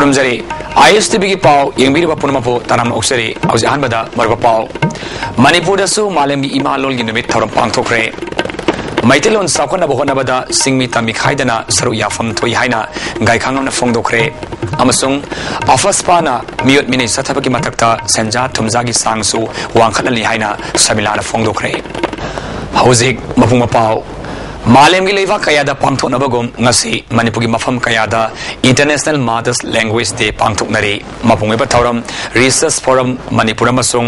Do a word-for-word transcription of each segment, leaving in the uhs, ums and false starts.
ꯈꯨꯔꯨꯝꯖꯔꯤ꯫ ꯑꯥꯏ ꯑꯦꯁ T ꯚꯤꯒꯤ ꯄꯥꯎ ꯌꯦꯡꯕꯤꯔꯤꯕ ꯄꯨꯝꯅꯃꯛꯄꯨ ꯇꯔꯥꯝꯅ ꯑꯣꯛꯆꯔꯤ꯫ ꯍꯧꯖꯤꯛ ꯑꯍꯥꯟꯕꯗ ꯃꯔꯨꯞ ꯄꯥꯎ꯫ ꯃꯅꯤꯄꯨꯔꯗꯁꯨ ꯃꯥꯂꯦꯝꯒꯤ ꯏꯃꯥ ꯂꯣꯟꯒꯤ ꯅꯨꯃꯤꯠ ꯊꯧꯔꯝ ꯄꯥꯡꯊꯣꯛꯈ꯭ꯔꯦ꯫ ꯃꯩꯇꯩꯂꯣꯟ ꯆꯥꯎꯈꯠꯅꯕ ꯍꯣꯠꯅꯕꯗ ꯆꯤꯡꯃꯤ ꯇꯝꯃꯤ ꯈꯥꯏꯗꯅ ꯁꯔꯨꯛ ꯌꯥꯐꯝ ꯊꯣꯛꯏ ꯍꯥꯏꯅ ꯒꯥꯏꯈꯥꯉꯝꯅ ꯐꯣꯡꯗꯣꯛꯈ꯭ꯔꯦ꯫ ꯑꯃꯁꯨꯡ ꯑꯐꯁꯄꯥꯅ ꯃꯤꯑꯣꯠ ꯃꯤꯅꯩ ꯆꯠꯊꯕꯒꯤ ꯃꯊꯛꯇ ꯁꯦꯟꯖꯥ ꯊꯨꯝꯖꯥꯒꯤ ꯆꯥꯡꯁꯨ ꯋꯥꯡꯈꯠꯍꯜꯂꯤ ꯍꯥꯏꯅ ꯁꯃꯤꯂꯥꯅ ꯐꯣꯡꯗꯣꯛꯈ꯭ꯔꯦ꯫ ꯍꯧꯖꯤꯛ ꯃꯄꯨꯡ ꯃꯄꯥꯎ꯫ ꯃꯥꯂꯦꯝꯒꯤ ꯂꯩꯕꯥꯛ ꯀꯌꯥꯗ ꯄꯥꯡꯊꯣꯛꯅꯕꯒꯨꯝ ꯉꯁꯤ ꯃꯅꯤꯄꯨꯔꯒꯤ ꯃꯐꯝ ꯀꯌꯥꯗ International Mother's Language Day ꯄꯥꯡꯊꯣꯛꯅꯔꯤ꯫ ꯃꯄꯨꯡ ꯑꯣꯏꯕ ꯊꯧꯔꯝ Research Forum ꯃꯅꯤꯄꯨꯔ ꯑꯃꯁꯨꯡ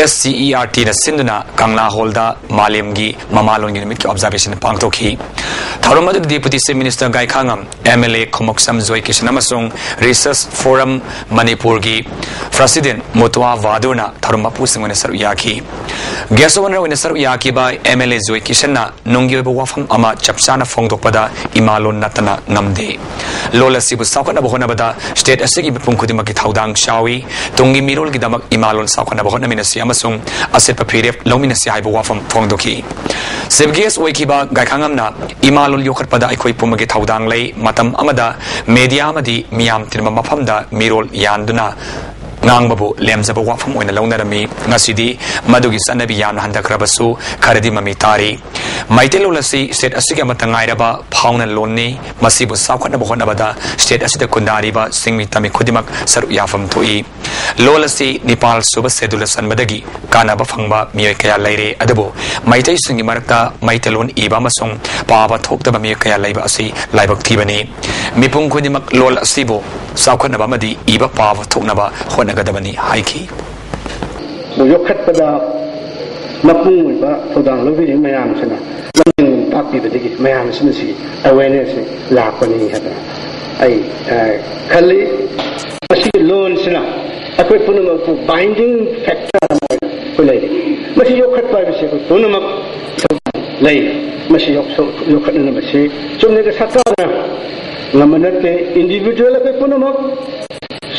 S C E R T ꯅ ꯁꯤꯟꯗꯨꯅ ꯀꯪꯂꯥ ꯍꯣꯜꯗ ꯃꯥꯂꯦꯝꯒꯤ ꯃꯃꯥꯂꯣꯟꯒꯤ ꯅꯨꯃꯤꯠꯀꯤ observation ꯄꯥꯡꯊꯣꯛꯈꯤ꯫ ꯊꯧꯔꯝ ꯑꯗꯨꯗ Deputy Chief Minister ꯒꯥꯏꯈꯥꯉꯝ, M L A ꯈꯨꯃꯨꯛꯁꯝ ꯖꯣꯏ ꯀꯤꯁꯟ ꯑꯃꯁꯨꯡ Research Forum ꯃꯅꯤꯄꯨꯔꯒꯤ President ꯃꯨꯇ꯭ꯋꯥ ꯚꯥꯗꯨꯔꯅ ꯊꯧꯔꯝ ꯃꯄꯨꯁꯤꯡ ꯑꯣꯏꯅ ꯁꯔꯨꯛ ꯌꯥꯈꯤ꯫ Guest of honour ꯑꯣꯏꯅ ꯁꯔꯨꯛ ꯌꯥꯈꯤꯕ M L A ꯖꯣꯏ ꯀꯤꯁꯟꯅ ꯅꯨꯡꯒꯤ ꯑꯣꯏꯕ ꯋꯥꯐꯝ ꯑꯃ ꯆꯞ ꯆꯥꯅ ꯐꯣꯡꯗꯣꯛꯄꯗ ꯏꯃꯥꯂꯣꯟ ꯅꯠꯇꯅ ꯉꯝꯗꯦ꯫ ꯂꯣꯜ ꯑꯁꯤꯕꯨ ꯆꯥꯎꯈꯠꯅꯕ ꯍꯣꯠꯅꯕꯗ state ꯑꯁꯤꯒꯤ ꯃꯤꯄꯨꯝ ꯈꯨꯗꯤꯡꯃꯛꯀꯤ ꯊꯧꯗꯥꯡ ꯆꯥꯎꯏ꯫ ꯇꯨꯡꯒꯤ ꯃꯤꯔꯣꯜꯒꯤꯗꯃꯛ ꯏꯃꯥꯂꯣꯟ ꯆꯥꯎꯈꯠꯅꯕ ꯍꯣꯠꯅꯃꯤꯟꯅꯁꯤ ꯑꯃꯁꯨꯡ ꯑꯆꯦꯠꯄ ꯐꯤꯔꯦꯞ ꯂꯧꯃꯤꯟꯅꯁꯤ ꯍꯥꯏꯕ ꯋꯥꯐꯝ ꯐꯣꯡꯗꯣꯛꯈꯤ꯫ Chief Guest ꯑꯣꯏꯈꯤꯕ ꯒꯥꯏꯈꯥꯉꯝꯅ ꯏꯃꯥꯂꯣꯟ ꯌꯣꯛꯈꯠꯄꯗ ꯑꯩꯈꯣꯏ ꯄꯨꯝꯕꯒꯤ ꯊꯧꯗꯥꯡ ꯂꯩ꯫ ꯃꯇꯝ ꯑꯃꯗ media ꯑꯃꯗꯤ ꯃꯤꯌꯥꯝ ꯇꯤꯟꯕ ꯃꯐꯝꯗ ꯃꯤꯔꯣꯜ ꯌꯥꯟꯗꯨꯅ ꯉꯥꯡꯕꯕꯨ ꯂꯦꯝꯖꯕ ꯋꯥꯐꯝ ꯑꯣꯏꯅ ꯂꯧꯅꯔꯝꯃꯤ꯫ ꯉꯁꯤꯗꯤ ꯃꯗꯨꯒꯤ ꯆꯠꯅꯕꯤ ꯌꯥꯝꯅ ꯍꯟꯊꯈ꯭ꯔꯕꯁꯨ ꯈꯔꯗꯤ ꯃꯃꯤ ꯇꯥꯔꯤ꯫ ꯃꯩꯇꯩꯂꯣꯟ ꯑꯁꯤ state ꯑꯁꯤꯒꯤ ꯑꯃꯠꯇ ꯉꯥꯏꯔꯕ ꯐꯥꯎꯅ ꯂꯣꯟꯅꯤ꯫ ꯃꯁꯤꯕꯨ ꯆꯥꯎꯈꯠꯅꯕ ꯍꯣꯠꯅꯕꯗ state ꯑꯁꯤꯗ ꯈꯨꯟꯗꯥꯔꯤꯕ ꯆꯤꯡꯃꯤ ꯇꯝꯃꯤ ꯈꯨꯗꯤꯡꯃꯛ ꯁꯔꯨꯛ ꯌꯥꯐꯝ ꯊꯣꯛꯏ꯫ ꯂꯣꯜ ꯑꯁꯤ ꯅꯤꯄꯥꯜ ꯁꯨꯕ schedule ꯆꯟꯕꯗꯒꯤ ꯀꯥꯟꯅꯕ ꯐꯪꯕ ꯃꯤꯑꯣꯏ ꯀꯌꯥ ꯂꯩꯔꯦ, ꯑꯗꯨꯕꯨ ꯃꯩꯇꯩꯁꯤꯡꯒꯤ ꯃꯔꯛꯇ ꯃꯩꯇꯩꯂꯣꯟ ꯏꯕ ꯑꯃꯁꯨꯡ ꯄꯥꯕ ꯊꯣꯛꯇꯕ ꯃꯤꯑꯣꯏ ꯀꯌꯥ ꯂꯩꯕ ꯑꯁꯤ ꯂꯥꯏꯕꯛ ꯊꯤꯕꯅꯤ꯫ ꯃꯤꯄꯨꯝ ꯈꯨꯗꯤꯡꯃꯛ ꯂꯣꯜ ꯑꯁꯤꯕꯨ ꯆꯥꯎꯈꯠꯅꯕ ꯑꯃꯗꯤ ꯏꯕ ꯄꯥꯕ ꯊꯣꯛꯅꯕ ꯍꯣꯠꯅꯒꯗꯕꯅꯤ ꯍꯥꯏꯈꯤ꯫ ꯌꯣꯛꯈꯠꯄꯗ ꯃꯄꯨꯡ ꯑꯣꯏꯕ ꯊꯧꯗꯥꯡ ꯂꯧꯕꯤꯔꯤꯕ ꯃꯌꯥꯝꯁꯤꯅ ꯂꯝꯖꯤꯡ ꯇꯥꯛꯄꯤꯕꯗꯒꯤ ꯃꯌꯥꯝꯁꯤꯅ ꯁꯤ awareness ꯁꯤ ꯂꯥꯛꯄꯅꯤ ꯍꯥꯏꯗꯅ ꯑꯩ, ꯑ, ꯈꯜꯂꯤ꯫ ꯃꯁꯤꯒꯤ ꯂꯣꯟꯁꯤꯅ ꯑꯩꯈꯣꯏ ꯄꯨꯝꯅꯃꯛꯄꯨ binding factor ꯑꯃ ꯑꯣꯏꯅ ꯑꯩꯈꯣꯏ ꯂꯩꯔꯤ꯫ ꯃꯁꯤ ꯌꯣꯛꯈꯠꯄ ꯍꯥꯏꯕꯁꯤ ꯑꯩꯈꯣꯏ ꯄꯨꯝꯅꯃꯛ ꯊꯧꯗꯥꯡ ꯂꯩ꯫ ꯃꯁꯤ ꯌꯣꯛ-, ꯌꯣꯛꯈꯠꯅꯅꯕꯁꯤ ꯆꯨꯝꯅꯒꯤ ꯁꯔꯀꯥꯔꯅ ꯉꯝꯕ ꯅꯠꯇꯦ꯫ Individual ꯑꯩꯈꯣꯏ ꯄꯨꯝꯅꯃꯛ,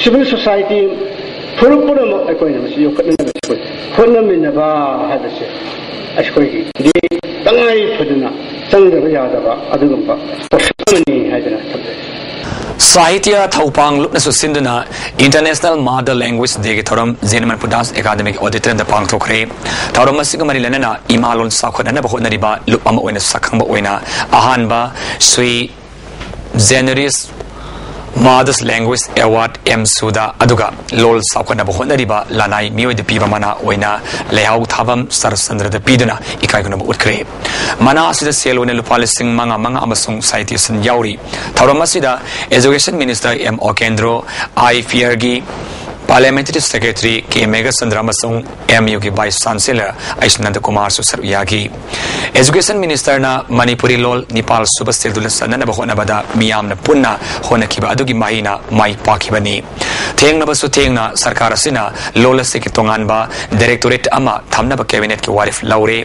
civil society, ꯐꯨꯔꯨꯞ ꯄꯨꯝꯅꯃꯛ ꯑꯩꯈꯣꯏꯅ ꯃꯁꯤ ꯌꯣꯛꯈꯠꯅꯅꯕ ꯑꯩꯈꯣꯏ ꯍꯣꯠꯅꯃꯤꯟꯅꯕ ꯍꯥꯏꯕꯁꯦ ꯑꯩꯈꯣꯏꯒꯤꯗꯤ ꯇꯉꯥꯏ ꯐꯗꯅ ꯆꯪꯗꯕ ꯌꯥꯗꯕ ꯑꯗꯨꯒꯨꯝꯕ ꯄꯣꯠꯁꯛ ꯑꯃꯅꯤ ꯍꯥꯏꯗꯅ ꯊꯝꯖꯒꯦ꯫ ꯁꯥꯍꯤꯇ꯭ꯌ ꯊꯧꯄꯥꯡ ꯂꯨꯞꯅ ꯁꯨꯠꯁꯤꯟꯗꯨꯅ International Mother Language Day ꯒꯤ ꯊꯧꯔꯝ ꯖꯦꯟ ꯃꯅꯤꯄꯨꯔ ꯗꯥꯟꯁ ꯑꯦꯀꯥꯗꯃꯤꯒꯤ ꯑꯣꯗꯤꯇꯣꯔꯤꯌꯝꯗ ꯄꯥꯡꯊꯣꯛꯈ꯭ꯔꯦ꯫ ꯊꯧꯔꯝ ꯑꯁꯤꯒ ꯃꯔꯤ ꯂꯩꯅꯅ ꯏꯃꯥ ꯂꯣꯟ ꯆꯥꯎꯈꯠꯅꯅꯕ ꯍꯣꯠꯅꯔꯤꯕ ꯂꯨꯞ ꯑꯃ ꯑꯣꯏꯅ ꯁꯛꯈꯪꯕ ꯑꯣꯏꯅ ꯑꯍꯥꯟꯕ ꯁ꯭ꯔꯤ ꯖꯦꯅꯔꯤꯁ Mother's Language Award ꯑꯦꯝ ꯁꯨꯗꯥ, ꯑꯗꯨꯒ ꯂꯣꯜ ꯆꯥꯎꯈꯠꯅꯕ ꯍꯣꯠꯅꯔꯤꯕ ꯂꯅꯥꯏ ꯃꯤꯑꯣꯏꯗ ꯄꯤꯕ ꯃꯅꯥ ꯑꯣꯏꯅ ꯂꯩꯍꯥꯎ ꯊꯥꯕꯝ ꯁꯔꯠꯆꯟꯗ꯭ꯔꯗ ꯄꯤꯗꯨꯅ ꯏꯀꯥꯏ ꯈꯨꯝꯅꯕ ꯎꯠꯈ꯭ꯔꯦ꯫ ꯃꯅꯥ ꯑꯁꯤꯗ ꯁꯦꯜ ꯑꯣꯏꯅ ꯂꯨꯄꯥ ꯂꯤꯁꯤꯡ ꯃꯉꯥ ꯃꯉꯥ ꯑꯃꯁꯨꯡ citation ꯌꯥꯎꯔꯤ꯫ ꯊꯧꯔꯝ ꯑꯁꯤꯗ Education Minister ꯑꯦꯝ ꯑꯣꯀꯦꯟꯗ꯭ꯔꯣ, IFAR ꯒꯤ Parliamentary Secretary ꯀꯦ ꯃꯦꯘꯆꯟꯗ꯭ꯔ ꯑꯃꯁꯨꯡ ꯑꯦꯝ ꯌꯨꯒꯤ Vice Chancellor ꯑꯩꯁ ꯅꯟꯗꯀꯨꯃꯥꯔꯁꯨ ꯁꯔꯨꯛ ꯌꯥꯈꯤ꯫ Education Minister ꯅ ꯃꯅꯤꯄꯨꯔꯤ ꯂꯣꯜ ꯅꯤꯄꯥꯜ ꯁꯨꯕ schedule ꯗ ꯆꯟꯅꯅꯕ ꯍꯣꯠꯅꯕꯗ ꯃꯤꯌꯥꯝꯅ ꯄꯨꯟꯅ ꯍꯣꯠꯅꯈꯤꯕ ꯑꯗꯨꯒꯤ ꯃꯍꯩꯅ ꯃꯥꯏ ꯄꯥꯛꯈꯤꯕꯅꯤ꯫ ꯊꯦꯡꯅꯕꯁꯨ ꯊꯦꯡꯅ ꯁꯔꯀꯥꯔ ꯑꯁꯤꯅ ꯂꯣꯜ ꯑꯁꯤꯒꯤ ꯇꯣꯉꯥꯟꯕ directorate ꯑꯃ ꯊꯝꯅꯕ cabinet ꯀꯤ ꯋꯥꯔꯦꯞ ꯂꯧꯔꯦ꯫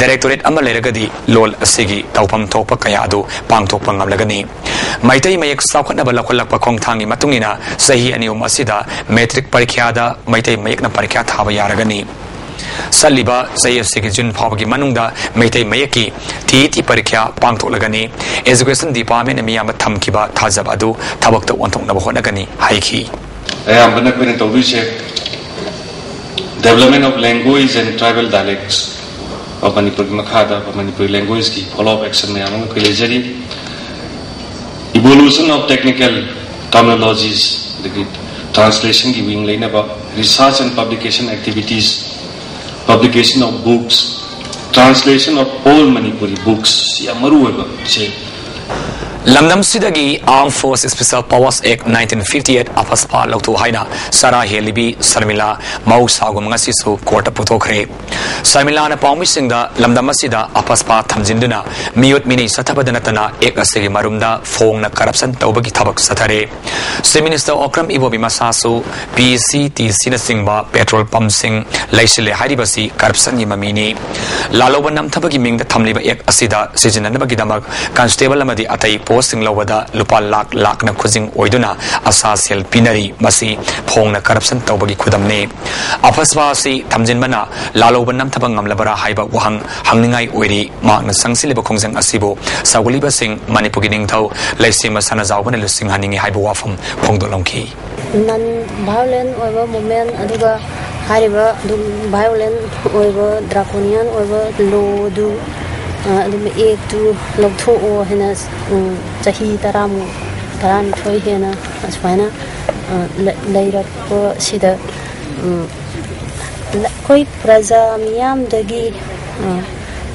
Directorate ꯑꯃ ꯂꯩꯔꯒꯗꯤ ꯂꯣꯜ ꯑꯁꯤꯒꯤ ꯇꯧꯐꯝ ꯊꯣꯛꯄ ꯀꯌꯥ ꯑꯗꯨ ꯄꯥꯡꯊꯣꯛꯄ ꯉꯝꯂꯒꯅꯤ꯫ ꯃꯩꯇꯩ ꯃꯌꯦꯛ ꯆꯥꯎꯈꯠꯅꯕ ꯂꯧꯈꯠꯂꯛꯄ ꯈꯣꯡꯊꯥꯡꯒꯤ ꯃꯇꯨꯡ ꯏꯟꯅ ꯆꯍꯤ ꯑꯅꯤ ꯑꯍꯨꯝ ꯑꯁꯤꯗ matric ꯄꯔꯤꯈ꯭ꯌꯥꯗ ꯃꯩꯇꯩ ꯃꯌꯦꯛꯅ ꯄꯔꯤꯈ꯭ꯌꯥ ꯊꯥꯕ ꯌꯥꯔꯒꯅꯤ꯫ ꯆꯠꯂꯤꯕ ꯆꯍꯤ ꯑꯁꯤꯒꯤ June ꯐꯥꯎꯕꯒꯤ ꯃꯅꯨꯡꯗ ꯃꯩꯇꯩ ꯃꯌꯦꯛꯀꯤ TET ꯄꯔꯤꯈ꯭ꯌꯥ ꯄꯥꯡꯊꯣꯛꯂꯒꯅꯤ꯫ Education Department ꯅ ꯃꯤꯌꯥꯝꯗ ꯊꯝꯈꯤꯕ ꯊꯥꯖꯕ ꯑꯗꯨ ꯊꯕꯛꯇ ꯑꯣꯟꯊꯣꯛꯅꯕ ꯍꯣꯠꯅꯒꯅꯤ ꯍꯥꯏꯈꯤ꯫ ꯑꯌꯥꯝꯕꯅ ꯑꯩꯈꯣꯏꯅ ꯇꯧꯗꯣꯏꯁꯦ Development of Language and Tribal Dialects of Manipur ꯒꯤ ꯃꯈꯥꯗ ꯃꯅꯤꯄꯨꯔꯤ language ꯀꯤ follow up action ꯃꯌꯥꯝ ꯑꯃ ꯑꯩꯈꯣꯏ ꯂꯩꯖꯔꯤ꯫ Evolution of technical terminologies, ꯑꯗꯒꯤ translation ꯒꯤ wing ꯂꯩꯅꯕ, research and publication activities, publication of books, translation of all Manipuri books, ꯁꯤ ꯌꯥꯝ ꯃꯔꯨ ꯑꯣꯏꯕ ꯁꯦ꯫ ꯂꯝꯗꯝꯁꯤꯗꯒꯤ Armed Force Special Powers Act nineteen fifty eight, AFSPA, ꯂꯧꯊꯣꯛ ꯍꯥꯏꯅ ꯆꯔꯥ ꯍꯦꯜꯂꯤꯕꯤ ꯁꯔꯃꯤꯂꯥ ꯃꯍꯧꯁꯥꯒꯨꯝ ꯉꯁꯤꯁꯨ court ꯇ ꯄꯨꯊꯣꯛꯈ꯭ꯔꯦ꯫ ꯁꯔꯃꯤꯂꯥꯅ ꯄꯥꯎꯃꯤꯁꯤꯡꯗ ꯂꯝꯗꯝ ꯑꯁꯤꯗ AFSPA ꯊꯝꯖꯤꯟꯗꯨꯅ ꯃꯤꯑꯣꯠ ꯃꯤꯅꯩ ꯆꯠꯊꯕꯗ ꯅꯠꯇꯅ act ꯑꯁꯤꯒꯤ ꯃꯔꯨꯝꯗ ꯐꯣꯡꯅ corruption ꯇꯧꯕꯒꯤ ꯊꯕꯛ ꯆꯠꯊꯔꯦ꯫ Chief Minister ꯑꯣꯀ꯭ꯔꯝ ꯏꯕꯣꯕꯤ ꯃꯁꯥꯁꯨ PCTC ꯅꯆꯤꯡꯕ petrol pump ꯁꯤꯡ ꯂꯩꯁꯤꯜꯂꯦ ꯍꯥꯏꯔꯤꯕꯁꯤ corruption ꯒꯤ ꯃꯃꯤꯅꯤ꯫ ꯂꯥꯜꯍꯧꯕ ꯅꯝꯊꯕꯒꯤ ꯃꯤꯡꯗ ꯊꯝꯂꯤꯕ act ꯑꯁꯤꯗ ꯁꯤꯖꯤꯟꯅꯅꯕꯒꯤꯗꯃꯛ constable ꯑꯃꯗꯤ ꯑꯇꯩ post ꯁꯤꯡ ꯂꯧꯕꯗ ꯂꯨꯄꯥ ꯂꯥꯛ ꯂꯥꯛꯅ ꯈꯨꯖꯤꯡ ꯑꯣꯏꯗꯨꯅ ꯑꯁꯥ ꯁꯦꯜ ꯄꯤꯅꯔꯤ꯫ ꯃꯁꯤ ꯐꯣꯡꯅ ꯀꯔꯞꯁꯟ ꯇꯧꯕꯒꯤ ꯈꯨꯗꯝꯅꯤ꯫ ꯑꯐꯁꯕꯥ ꯑꯁꯤ ꯊꯝꯖꯤꯟꯕꯅ ꯂꯥꯜꯍꯧꯕ ꯅꯝꯊꯕ ꯉꯝꯂꯕꯔꯥ ꯍꯥꯏꯕ ꯋꯥꯍꯪ ꯍꯪꯅꯤꯡꯉꯥꯏ ꯑꯣꯏꯔꯤ꯫ ꯃꯍꯥꯛꯅ ꯆꯪꯁꯤꯜꯂꯤꯕ ꯈꯣꯡꯖꯪ ꯑꯁꯤꯕꯨ ꯁꯧꯒꯠꯂꯤꯕꯁꯤꯡ ꯃꯅꯤꯄꯨꯔꯒꯤ ꯅꯤꯡꯊꯧ ꯂꯩꯁꯦꯝꯕ ꯁꯅꯥꯖꯥꯎꯕꯅ ꯂꯨꯆꯤꯡꯍꯟꯅꯤꯡꯏ ꯍꯥꯏꯕ ꯋꯥꯐꯝ ꯐꯣꯡꯗꯣꯛꯂꯝꯈꯤ꯫ Non violent ꯑꯣꯏꯕ movement ꯑꯗꯨꯒ ꯍꯥꯏꯔꯤꯕ ꯑꯗꯨꯝ violent ꯑꯣꯏꯕ draconian ꯑꯣꯏꯕ law ꯗꯨ, ꯑ, ꯑꯗꯨꯝ act ꯇꯨ ꯂꯧꯊꯣꯛꯑꯣ ꯍꯥꯏꯅ, ꯎꯝ, ꯆꯍꯤ ꯇꯔꯥꯃꯨꯛ, ꯇꯔꯥꯅꯤꯊꯣꯏ ꯍꯦꯟꯅ ꯑꯁꯨꯃꯥꯏꯅ, ꯑ, ꯂꯩ-, ꯂꯩꯔꯛꯄꯁꯤꯗ, ꯎꯝ, ꯂ-, ꯑꯩꯈꯣꯏ ꯄ꯭ꯔꯖꯥ ꯃꯤꯌꯥꯝꯗꯒꯤ, ꯑ,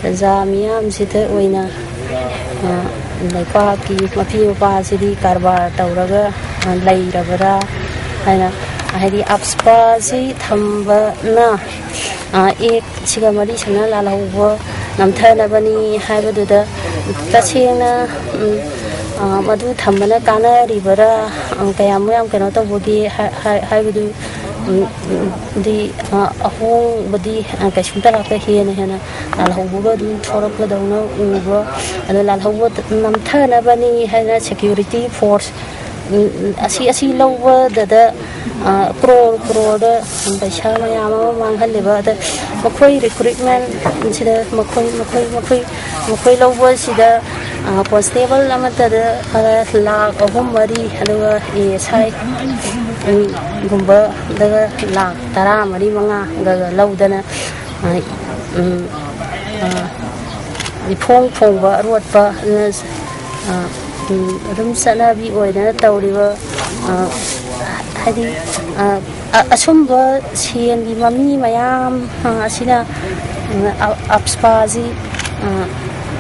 ꯄ꯭ꯔꯖꯥ ꯃꯤꯌꯥꯝꯁꯤꯗ ꯑꯣꯏꯅ, ꯑ, ꯂꯩꯄꯥꯛꯀꯤ ꯃꯄꯤ ꯃꯄꯥꯁꯤꯗꯤ ꯀꯔꯕꯥꯔ ꯇꯧꯔꯒ, ꯑ, ꯂꯩꯔꯕ꯭ꯔꯥ ꯍꯥꯏꯅ, ꯍꯥꯏꯗꯤ ꯑꯐꯁꯕꯥꯁꯤ ꯊꯝꯕꯅ, ꯑ, act ꯁꯤꯒ ꯃꯔꯤ ꯁꯅ ꯂꯥꯜꯍꯧꯕ ꯅꯝꯊꯅꯕꯅꯤ ꯍꯥꯏꯕꯗꯨꯗ ꯇꯁꯦꯡꯅ, ꯎꯝ, ꯑ, ꯃꯗꯨ ꯊꯝꯕꯅ ꯀꯥꯟꯅꯔꯤꯕꯔꯥ, ꯑ, ꯀꯌꯥꯃꯨꯛ ꯌꯥꯝ ꯀꯩꯅꯣ ꯇꯧꯕꯒꯦ ꯍꯥꯏ-, ꯍꯥꯏ-, ꯍꯥꯏꯕꯗꯨ, ꯎꯝ, ꯎꯝ, ꯗꯤ, ꯑ, ꯑꯍꯣꯡꯕꯗꯤ, ꯑ, ꯀꯩꯁꯨꯝꯇ ꯂꯥꯛꯇ ꯍꯦꯟꯅ ꯍꯦꯟꯅ ꯂꯥꯜꯍꯧꯕꯒ ꯑꯗꯨꯝ ꯊꯣꯔꯛꯄꯗꯧꯅ ꯎꯕ꯫ ꯑꯗꯣ ꯂꯥꯜꯍꯧꯕ ꯅꯝꯊꯅꯕꯅꯤ ꯍꯥꯏꯅ security force, ꯎꯝ, ꯑꯁꯤ, ꯑꯁꯤ ꯂꯧꯕꯗꯗ, ꯑ, ꯀ꯭ꯔꯣꯔ ꯀ꯭ꯔꯣꯔꯗ ꯄꯩꯁꯥ ꯃꯌꯥꯝ ꯑꯃ ꯃꯥꯡꯍꯜꯂꯦꯕ꯫ ꯑꯗ ꯃꯈꯣꯏ recruitment ꯁꯤꯗ ꯃꯈꯣꯏ, ꯃꯈꯣꯏ, ꯃꯈꯣꯏ, ꯃꯈꯣꯏ ꯂꯧꯕꯁꯤꯗ, ꯑ, constable ꯑꯃꯠꯇꯗ, ꯑ, ꯂꯥꯈ ꯑꯍꯨꯝ ꯃꯔꯤ, ꯑꯗꯨꯒ ASI, ꯎꯝ, ꯒꯨꯝꯕꯗꯒ ꯂꯥꯈ ꯇꯔꯥ ꯃꯔꯤ ꯃꯉꯥꯒ ꯂꯧꯗꯅ, ꯑ, ꯎꯝ, ꯑ, ꯏꯐꯣꯡ ꯐꯣꯡꯕ ꯑꯔꯣꯠꯄ, ꯑꯗꯨꯅ, ꯑ, ꯎꯝ, ꯑꯗꯨꯝ ꯆꯠꯅꯕꯤ ꯑꯣꯏꯗꯅ ꯇꯧꯔꯤꯕ, ꯑ, ꯍꯥꯏꯗꯤ, ꯑ, ꯑ-, ꯑꯁꯨꯝꯕ ꯁꯦꯟꯒꯤ ꯃꯃꯤ ꯃꯌꯥꯝ, ꯑ, ꯑꯁꯤꯅ, ꯎꯝ, ꯑ-, ꯑꯐꯁꯕꯥꯁꯤ, ꯑ,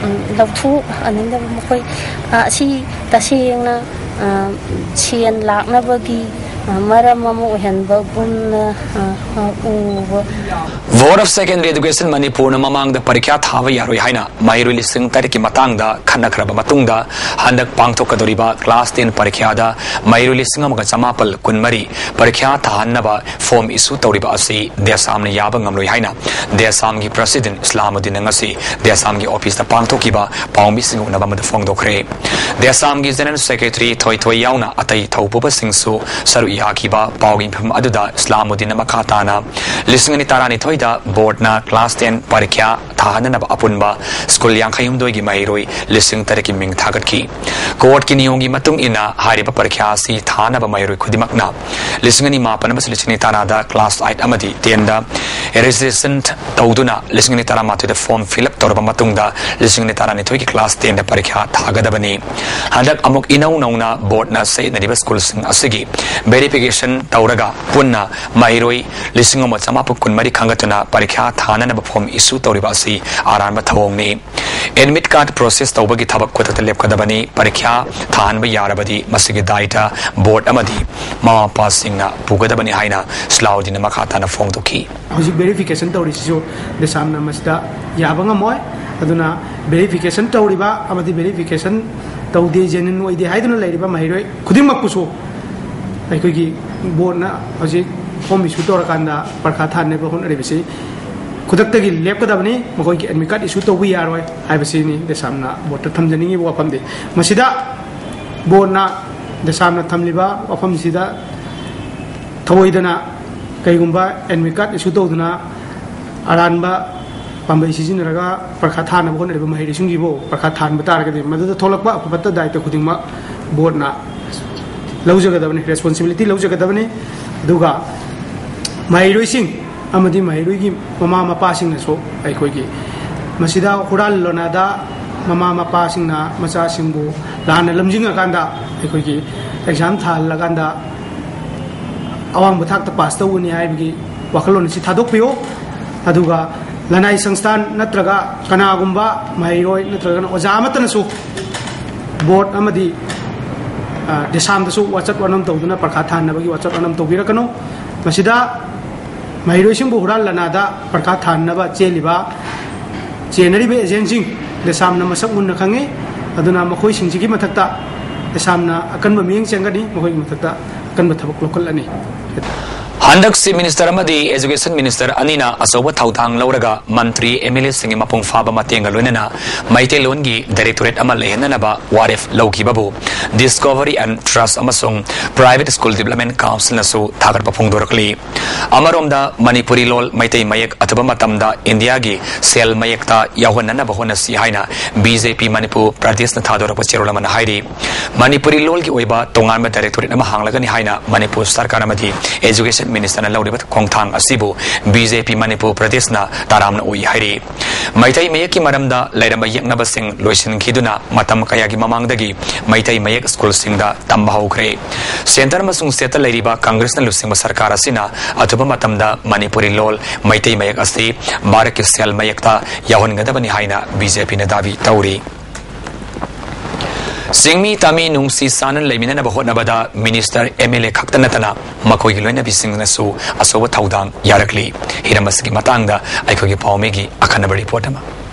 ꯎꯝ, ꯂꯧꯊꯣꯛꯍꯟꯅꯤꯡꯗꯕ ꯃꯈꯣꯏ, ꯑ, ꯑꯁꯤ ꯇꯁꯦꯡꯅ, ꯑ, ꯁꯦꯟ ꯂꯥꯛꯅꯕꯒꯤ, ꯃꯔꯝ ꯑꯃ ꯑꯣꯏꯍꯟꯕꯒꯨꯝꯅ, ꯑ, ꯑ, ꯎꯕ꯫ Board of Secondary Education ꯃꯅꯤꯄꯨꯔꯅ ꯃꯃꯥꯡꯗ ꯄꯔꯤꯈ꯭ꯌꯥ ꯊꯥꯕ ꯌꯥꯔꯣꯏ ꯍꯥꯏꯅ ꯃꯍꯩꯔꯣꯏ ꯂꯤꯁꯤꯡ ꯇꯔꯦꯠꯀꯤ ꯃꯇꯥꯡꯗ ꯈꯟꯅꯈ꯭ꯔꯕ ꯃꯇꯨꯡꯗ, ꯍꯟꯗꯛ ꯄꯥꯡꯊꯣꯛꯀꯗꯧꯔꯤꯕ class ten ꯄꯔꯤꯈ꯭ꯌꯥꯗ ꯃꯍꯩꯔꯣꯏ ꯂꯤꯁꯤꯡ ꯑꯃꯒ ꯆꯃꯥꯄꯜ ꯀꯨꯟꯃꯔꯤ ꯄꯔꯤꯈ꯭ꯌꯥ ꯊꯥꯍꯟꯅꯕ form issue ꯇꯧꯔꯤꯕ ꯑꯁꯤ ꯗꯦꯁꯥꯝꯅ ꯌꯥꯕ ꯉꯝꯂꯣꯏ ꯍꯥꯏꯅ ꯗꯦꯁꯥꯝꯒꯤ president ꯏꯁꯂꯥꯃꯨꯗꯤꯟꯅ ꯉꯁꯤ ꯗꯦꯁꯥꯝꯒꯤ officeꯇ ꯄꯥꯡꯊꯣꯛꯈꯤꯕ ꯄꯥꯎꯃꯤꯁꯤꯡꯒ ꯎꯅꯕ ꯑꯃꯗ ꯐꯣꯡꯗꯣꯛꯈ꯭ꯔꯦ꯫ ꯗꯦꯁꯥꯝꯒꯤ general secretary ꯊꯣꯏꯊꯣꯏ ꯌꯥꯎꯅ ꯑꯇꯩ ꯊꯧꯄꯨꯕꯁꯤꯡꯁꯨ ꯁꯔꯨꯛ ꯌꯥꯈꯤꯕ ꯄꯥꯎꯒꯤ ꯃꯤꯐꯝ ꯑꯗꯨꯗ ꯏꯁꯂꯥꯃꯨꯗꯤꯟꯅ ꯃꯈꯥ ꯇꯥꯅ ꯂꯤꯁꯤꯡ ꯑꯅꯤ ꯇꯔꯥꯅꯤꯊꯣꯏꯗ boardꯅ class ten ꯄꯔꯤꯈ꯭ꯌꯥ ꯊꯥꯍꯟꯅꯅꯕ ꯑꯄꯨꯟꯕ school ꯌꯥꯡꯈꯩꯍꯨꯝꯗꯣꯏꯒꯤ ꯃꯍꯩꯔꯣꯏ ꯂꯤꯁꯤꯡ ꯇꯔꯦꯠꯀꯤ ꯃꯤꯡ ꯊꯥꯒꯠꯈꯤ꯫ Courtꯀꯤ ꯅꯤꯌꯣꯝꯒꯤ ꯃꯇꯨꯡ ꯏꯟꯅ ꯍꯥꯏꯔꯤꯕ ꯄꯔꯤꯈ꯭ꯌꯥ ꯑꯁꯤ ꯊꯥꯅꯕ ꯃꯍꯩꯔꯣꯏ ꯈꯨꯗꯤꯡꯃꯛꯅ ꯂꯤꯁꯤꯡ ꯑꯅꯤ ꯃꯥꯄꯟ ꯑꯃꯁꯨꯡ ꯂꯤꯁꯤꯡ ꯑꯅꯤ ꯇꯔꯥꯗ class eight ꯑꯃꯗꯤ tenꯗ registration ꯇꯧꯗꯨꯅ ꯂꯤꯁꯤꯡ ꯑꯅꯤ ꯇꯔꯥꯃꯥꯊꯣꯏꯗ form fill up ꯇꯧꯔꯕ ꯃꯇꯨꯡꯗ ꯂꯤꯁꯤꯡ ꯑꯅꯤ ꯇꯔꯥꯅꯤꯊꯣꯏꯒꯤ class tenꯗ ꯄꯔꯤꯈ꯭ꯌꯥ ꯊꯥꯒꯗꯕꯅꯤ꯫ ꯍꯟꯗꯛ ꯑꯃꯨꯛ ꯏꯅꯧ ꯅꯧꯅ boardꯅ ꯆꯌꯦꯠꯅꯔꯤꯕ schoolꯁꯤꯡ ꯑꯁꯤꯒꯤ verification ꯇꯧꯔꯒ ꯄꯨꯟꯅ ꯃꯍꯩꯔꯣꯏ ꯂꯤꯁꯤꯡ ꯑꯃ ꯆꯃꯥꯄꯟ ꯀꯨꯟꯃꯔꯤ ꯈꯟꯒꯠꯇꯨꯅ ꯄꯔꯤꯈ꯭ꯌꯥ ꯊꯥꯅꯅꯕ form issue ꯇꯧꯔꯤꯕ ꯑꯁꯤ ꯑꯔꯥꯟꯕ ꯊꯧꯑꯣꯡꯅꯤ꯫ Admit card process ꯇꯧꯕꯒꯤ ꯊꯕꯛ ꯈꯨꯗꯛꯇ ꯂꯦꯞꯀꯗꯕꯅꯤ꯫ ꯄꯔꯤꯈ꯭ꯌꯥ ꯊꯥꯍꯟꯕ ꯌꯥꯔꯕꯗꯤ ꯃꯁꯤꯒꯤ ꯗꯥꯏꯇ board ꯑꯃꯗꯤ ꯃꯃꯥ ꯃꯄꯥꯁꯤꯡꯅ ꯄꯨꯒꯗꯕꯅꯤ ꯍꯥꯏꯅ ꯁꯂꯥꯎꯗꯤꯟꯅ ꯃꯈꯥ ꯇꯥꯅ ꯐꯣꯡꯗꯣꯛꯈꯤ꯫ ꯍꯧꯖꯤꯛ verification ꯇꯧꯔꯤꯁꯤꯁꯨ ꯗꯦꯁꯥꯝꯅ ꯃꯁꯤꯗ ꯌꯥꯕ ꯉꯝꯃꯣꯏ꯫ ꯑꯗꯨꯅ verification ꯇꯧꯔꯤꯕ ꯑꯃꯗꯤ verification ꯇꯧꯗꯦ, genuine ꯑꯣꯏꯗꯦ ꯍꯥꯏꯗꯨꯅ ꯂꯩꯔꯤꯕ ꯃꯍꯩꯔꯣꯏ ꯈꯨꯗꯤꯡꯃꯛꯄꯨꯁꯨ ꯑꯩꯈꯣꯏꯒꯤ boardꯅ ꯍꯧꯖꯤꯛ form issue ꯇꯧꯔꯀꯥꯟꯗ ꯄꯔꯤꯈꯥ ꯊꯥꯅꯕ ꯍꯣꯠꯅꯔꯤꯕꯁꯤ ꯈꯨꯗꯛꯇꯒꯤ ꯂꯦꯞꯀꯗꯕꯅꯤ꯫ ꯃꯈꯣꯏꯒꯤ admit card issue ꯇꯧꯕ ꯌꯥꯔꯣꯏ ꯍꯥꯏꯕꯁꯤꯅꯤ ꯗꯦꯁꯥꯝꯅ boardꯇ ꯊꯝꯖꯅꯤꯡꯉꯤꯕ ꯋꯥꯐꯝꯗꯤ꯫ ꯃꯁꯤꯗ boardꯅ ꯗꯦꯁꯥꯝꯅ ꯊꯝꯂꯤꯕ ꯋꯥꯐꯝꯁꯤꯗ ꯊꯧꯑꯣꯏꯗꯅ ꯀꯩꯒꯨꯝꯕ admit card issue ꯇꯧꯗꯨꯅ ꯑꯔꯥꯟꯕ ꯄꯥꯝꯕꯩ ꯁꯤꯖꯤꯟꯅꯔꯒ ꯄꯔꯤꯈꯥ ꯊꯥꯅꯕ ꯍꯣꯠꯅꯔꯤꯕ ꯃꯍꯩꯔꯣꯏꯁꯤꯡꯒꯤꯕꯨ ꯄꯔꯤꯈꯥ ꯊꯥꯍꯟꯕ ꯇꯥꯔꯒꯗꯤ ꯃꯗꯨꯗ ꯊꯣꯛꯂꯛꯄ ꯑꯐ ꯐꯠꯇ ꯗꯥꯏꯇ ꯈꯨꯗꯤꯡꯃꯛ boardꯅ ꯂꯧꯖꯒꯗꯕꯅꯤ, responsibility ꯂꯧꯖꯒꯗꯕꯅꯤ꯫ ꯑꯗꯨꯒ ꯃꯍꯩꯔꯣꯏꯁꯤꯡ ꯑꯃꯗꯤ ꯃꯍꯩꯔꯣꯏꯒꯤ ꯃꯃꯥ ꯃꯄꯥꯁꯤꯡꯅꯁꯨ ꯑꯩꯈꯣꯏꯒꯤ ꯃꯁꯤꯗ ꯍꯨꯔꯥꯟ ꯂꯣꯟꯅꯗ ꯃꯃꯥ ꯃꯄꯥꯁꯤꯡꯅ ꯃꯆꯥꯁꯤꯡꯕꯨ ꯂꯥꯟꯅ ꯂꯝꯖꯤꯡꯉꯀꯥꯟꯗ ꯑꯩꯈꯣꯏꯒꯤ exam ꯊꯥꯍꯜꯂꯀꯥꯟꯗ ꯑꯋꯥꯡꯕ ꯊꯥꯛꯇ pass ꯇꯧꯒꯅꯤ ꯍꯥꯏꯕꯒꯤ ꯋꯥꯈꯜꯂꯣꯟ ꯑꯁꯤ ꯊꯥꯗꯣꯛꯄꯤꯌꯨ꯫ ꯑꯗꯨꯒ ꯂꯅꯥꯏ ꯁꯪꯁꯊꯥꯟ ꯅꯠꯇ꯭ꯔꯒ ꯀꯅꯥꯒꯨꯝꯕ ꯃꯍꯩꯔꯣꯏ ꯅꯠꯇ꯭ꯔꯒꯅ ꯑꯣꯖꯥ ꯑꯃꯠꯇꯅꯁꯨ board ꯑꯃꯗꯤ ꯗꯦꯁꯥꯝꯗꯁꯨ ꯋꯥꯆꯠ ꯋꯥꯅꯝ ꯇꯧꯗꯨꯅ ꯄꯔꯈꯥ ꯊꯥꯅꯕꯒꯤ ꯋꯥꯆꯠ ꯋꯥꯅꯝ ꯇꯧꯕꯤꯔꯛꯀꯅꯨ꯫ ꯃꯁꯤꯗ ꯃꯍꯩꯔꯣꯏꯁꯤꯡꯕꯨ ꯍꯨꯔꯥꯟ ꯂꯅꯥꯗ ꯄꯔꯈꯥ ꯊꯥꯅꯕ ꯆꯦꯜꯂꯤꯕ, ꯆꯦꯟꯅꯔꯤꯕ ꯑꯦꯖꯦꯟꯁꯤꯡ ꯗꯦꯁꯥꯝꯅ ꯃꯁꯛ ꯃꯨꯟꯅ ꯈꯪꯏ꯫ ꯑꯗꯨꯅ ꯃꯈꯣꯏꯁꯤꯡꯁꯤꯒꯤ ꯃꯊꯛꯇ ꯗꯦꯁꯥꯝꯅ ꯑꯀꯟꯕ ꯃꯤꯠꯌꯦꯡ ꯆꯪꯒꯅꯤ, ꯃꯈꯣꯏꯒꯤ ꯃꯊꯛꯇ ꯑꯀꯟꯕ ꯊꯕꯛ ꯂꯧꯈꯠꯂꯅꯤ꯫ ꯍꯟꯗꯛ Chief Minister ꯑꯃꯗꯤ Education Minister ꯑꯅꯤꯅ ꯑꯆꯧꯕ ꯊꯧꯗꯥꯡ ꯂꯧꯔꯒ ꯃꯟꯇ꯭ꯔꯤ, MLAꯁꯤꯡꯒꯤ ꯃꯄꯨꯡ ꯐꯥꯕ ꯃꯇꯦꯡꯒ ꯂꯣꯏꯅꯅ ꯃꯩꯇꯩꯂꯣꯟꯒꯤ Directorate ꯑꯃ ꯂꯩꯍꯟꯅꯅꯕ ꯋꯥꯔꯦꯞ ꯂꯧꯈꯤꯕꯕꯨ Discovery and Trust ꯑꯃꯁꯨꯡ Private School Development Councilꯅꯁꯨ ꯊꯥꯒꯠꯄ ꯐꯣꯡꯗꯣꯔꯛꯂꯤ꯫ ꯑꯃꯔꯣꯝꯗ ꯃꯅꯤꯄꯨꯔꯤ ꯂꯣꯜ, ꯃꯩꯇꯩ ꯃꯌꯦꯛ ꯑꯊꯨꯕ ꯃꯇꯝꯗ ꯏꯟꯗꯤꯌꯥꯒꯤ ꯁꯦꯜ ꯃꯌꯦꯛꯇ ꯌꯥꯎꯍꯟꯅꯅꯕ ꯍꯣꯠꯅꯁꯤ ꯍꯥꯏꯅ BJP ꯃꯅꯤꯄꯨꯔ ꯄ꯭ꯔꯗꯦꯁꯅ ꯊꯥꯗꯣꯔꯛꯄ ꯆꯦꯔꯣꯜ ꯑꯃꯅ ꯍꯥꯏꯔꯤ꯫ ꯃꯅꯤꯄꯨꯔꯤ ꯂꯣꯜꯒꯤ ꯑꯣꯏꯕ ꯇꯣꯉꯥꯟꯕ Directorate ꯑꯃ ꯍꯥꯡꯂꯒꯅꯤ ꯍꯥꯏꯅ ꯃꯅꯤꯄꯨꯔ ꯁꯔꯀꯥꯔ ꯑꯃꯗꯤ Education Ministerꯅ ꯂꯧꯔꯤꯕ ꯈꯣꯡꯊꯥꯡ ꯑꯁꯤꯕꯨ BJP ꯃꯅꯤꯄꯨꯔ ꯄ꯭ꯔꯗꯦꯁꯅ ꯇꯔꯥꯝꯅ ꯑꯣꯛꯏ ꯍꯥꯏꯔꯤ꯫ ꯃꯩꯇꯩ ꯃꯌꯦꯛꯀꯤ ꯃꯔꯝꯗ ꯂꯩꯔꯝꯕ ꯌꯦꯛꯅꯕꯁꯤꯡ ꯂꯣꯏꯁꯤꯟꯈꯤꯗꯨꯅ ꯃꯇꯝ ꯀꯌꯥꯒꯤ ꯃꯃꯥꯡꯗꯒꯤ ꯃꯩꯇꯩ ꯃꯌꯦꯛ ꯁ꯭ꯀꯨꯜꯁꯤꯡꯗ ꯇꯝꯕ ꯍꯧꯈ꯭ꯔꯦ꯫ Centre ꯑꯃꯁꯨꯡ stateꯇ ꯂꯩꯔꯤꯕ Congressꯅ ꯂꯨꯆꯤꯡꯕ ꯁꯔꯀꯥꯔ ꯑꯁꯤꯅ ꯑꯊꯨꯕ ꯃꯇꯝꯗ ꯃꯅꯤꯄꯨꯔꯤ ꯂꯣꯜ, ꯃꯩꯇꯩ ꯃꯌꯦꯛ ꯑꯁꯤ ꯚꯥꯔꯠꯀꯤ ꯁꯦꯜ ꯃꯌꯦꯛꯇ ꯌꯥꯎꯍꯟꯒꯗꯕꯅꯤ ꯍꯥꯏꯅ BJPꯅ ꯗꯥꯕꯤ ꯇꯧꯔꯤ꯫ ꯆꯤꯡꯃꯤ ꯇꯝꯃꯤ ꯅꯨꯡꯁꯤ ꯆꯥꯟꯅꯅ ꯂꯩꯃꯤꯟꯅꯅꯕ ꯍꯣꯠꯅꯕꯗ Minister, MLA ꯈꯛꯇ ꯅꯠꯇꯅ ꯃꯈꯣꯏꯒꯤ ꯂꯣꯏꯅꯕꯤꯁꯤꯡꯅꯁꯨ ꯑꯆꯧꯕ ꯊꯧꯗꯥꯡ ꯌꯥꯔꯛꯂꯤ꯫ ꯍꯤꯔꯝ ꯑꯁꯤꯒꯤ ꯃꯇꯥꯡꯗ ꯑꯩꯈꯣꯏꯒꯤ ꯄꯥꯎꯃꯤꯒꯤ ꯑꯈꯟꯅꯕ report ꯑꯃ꯫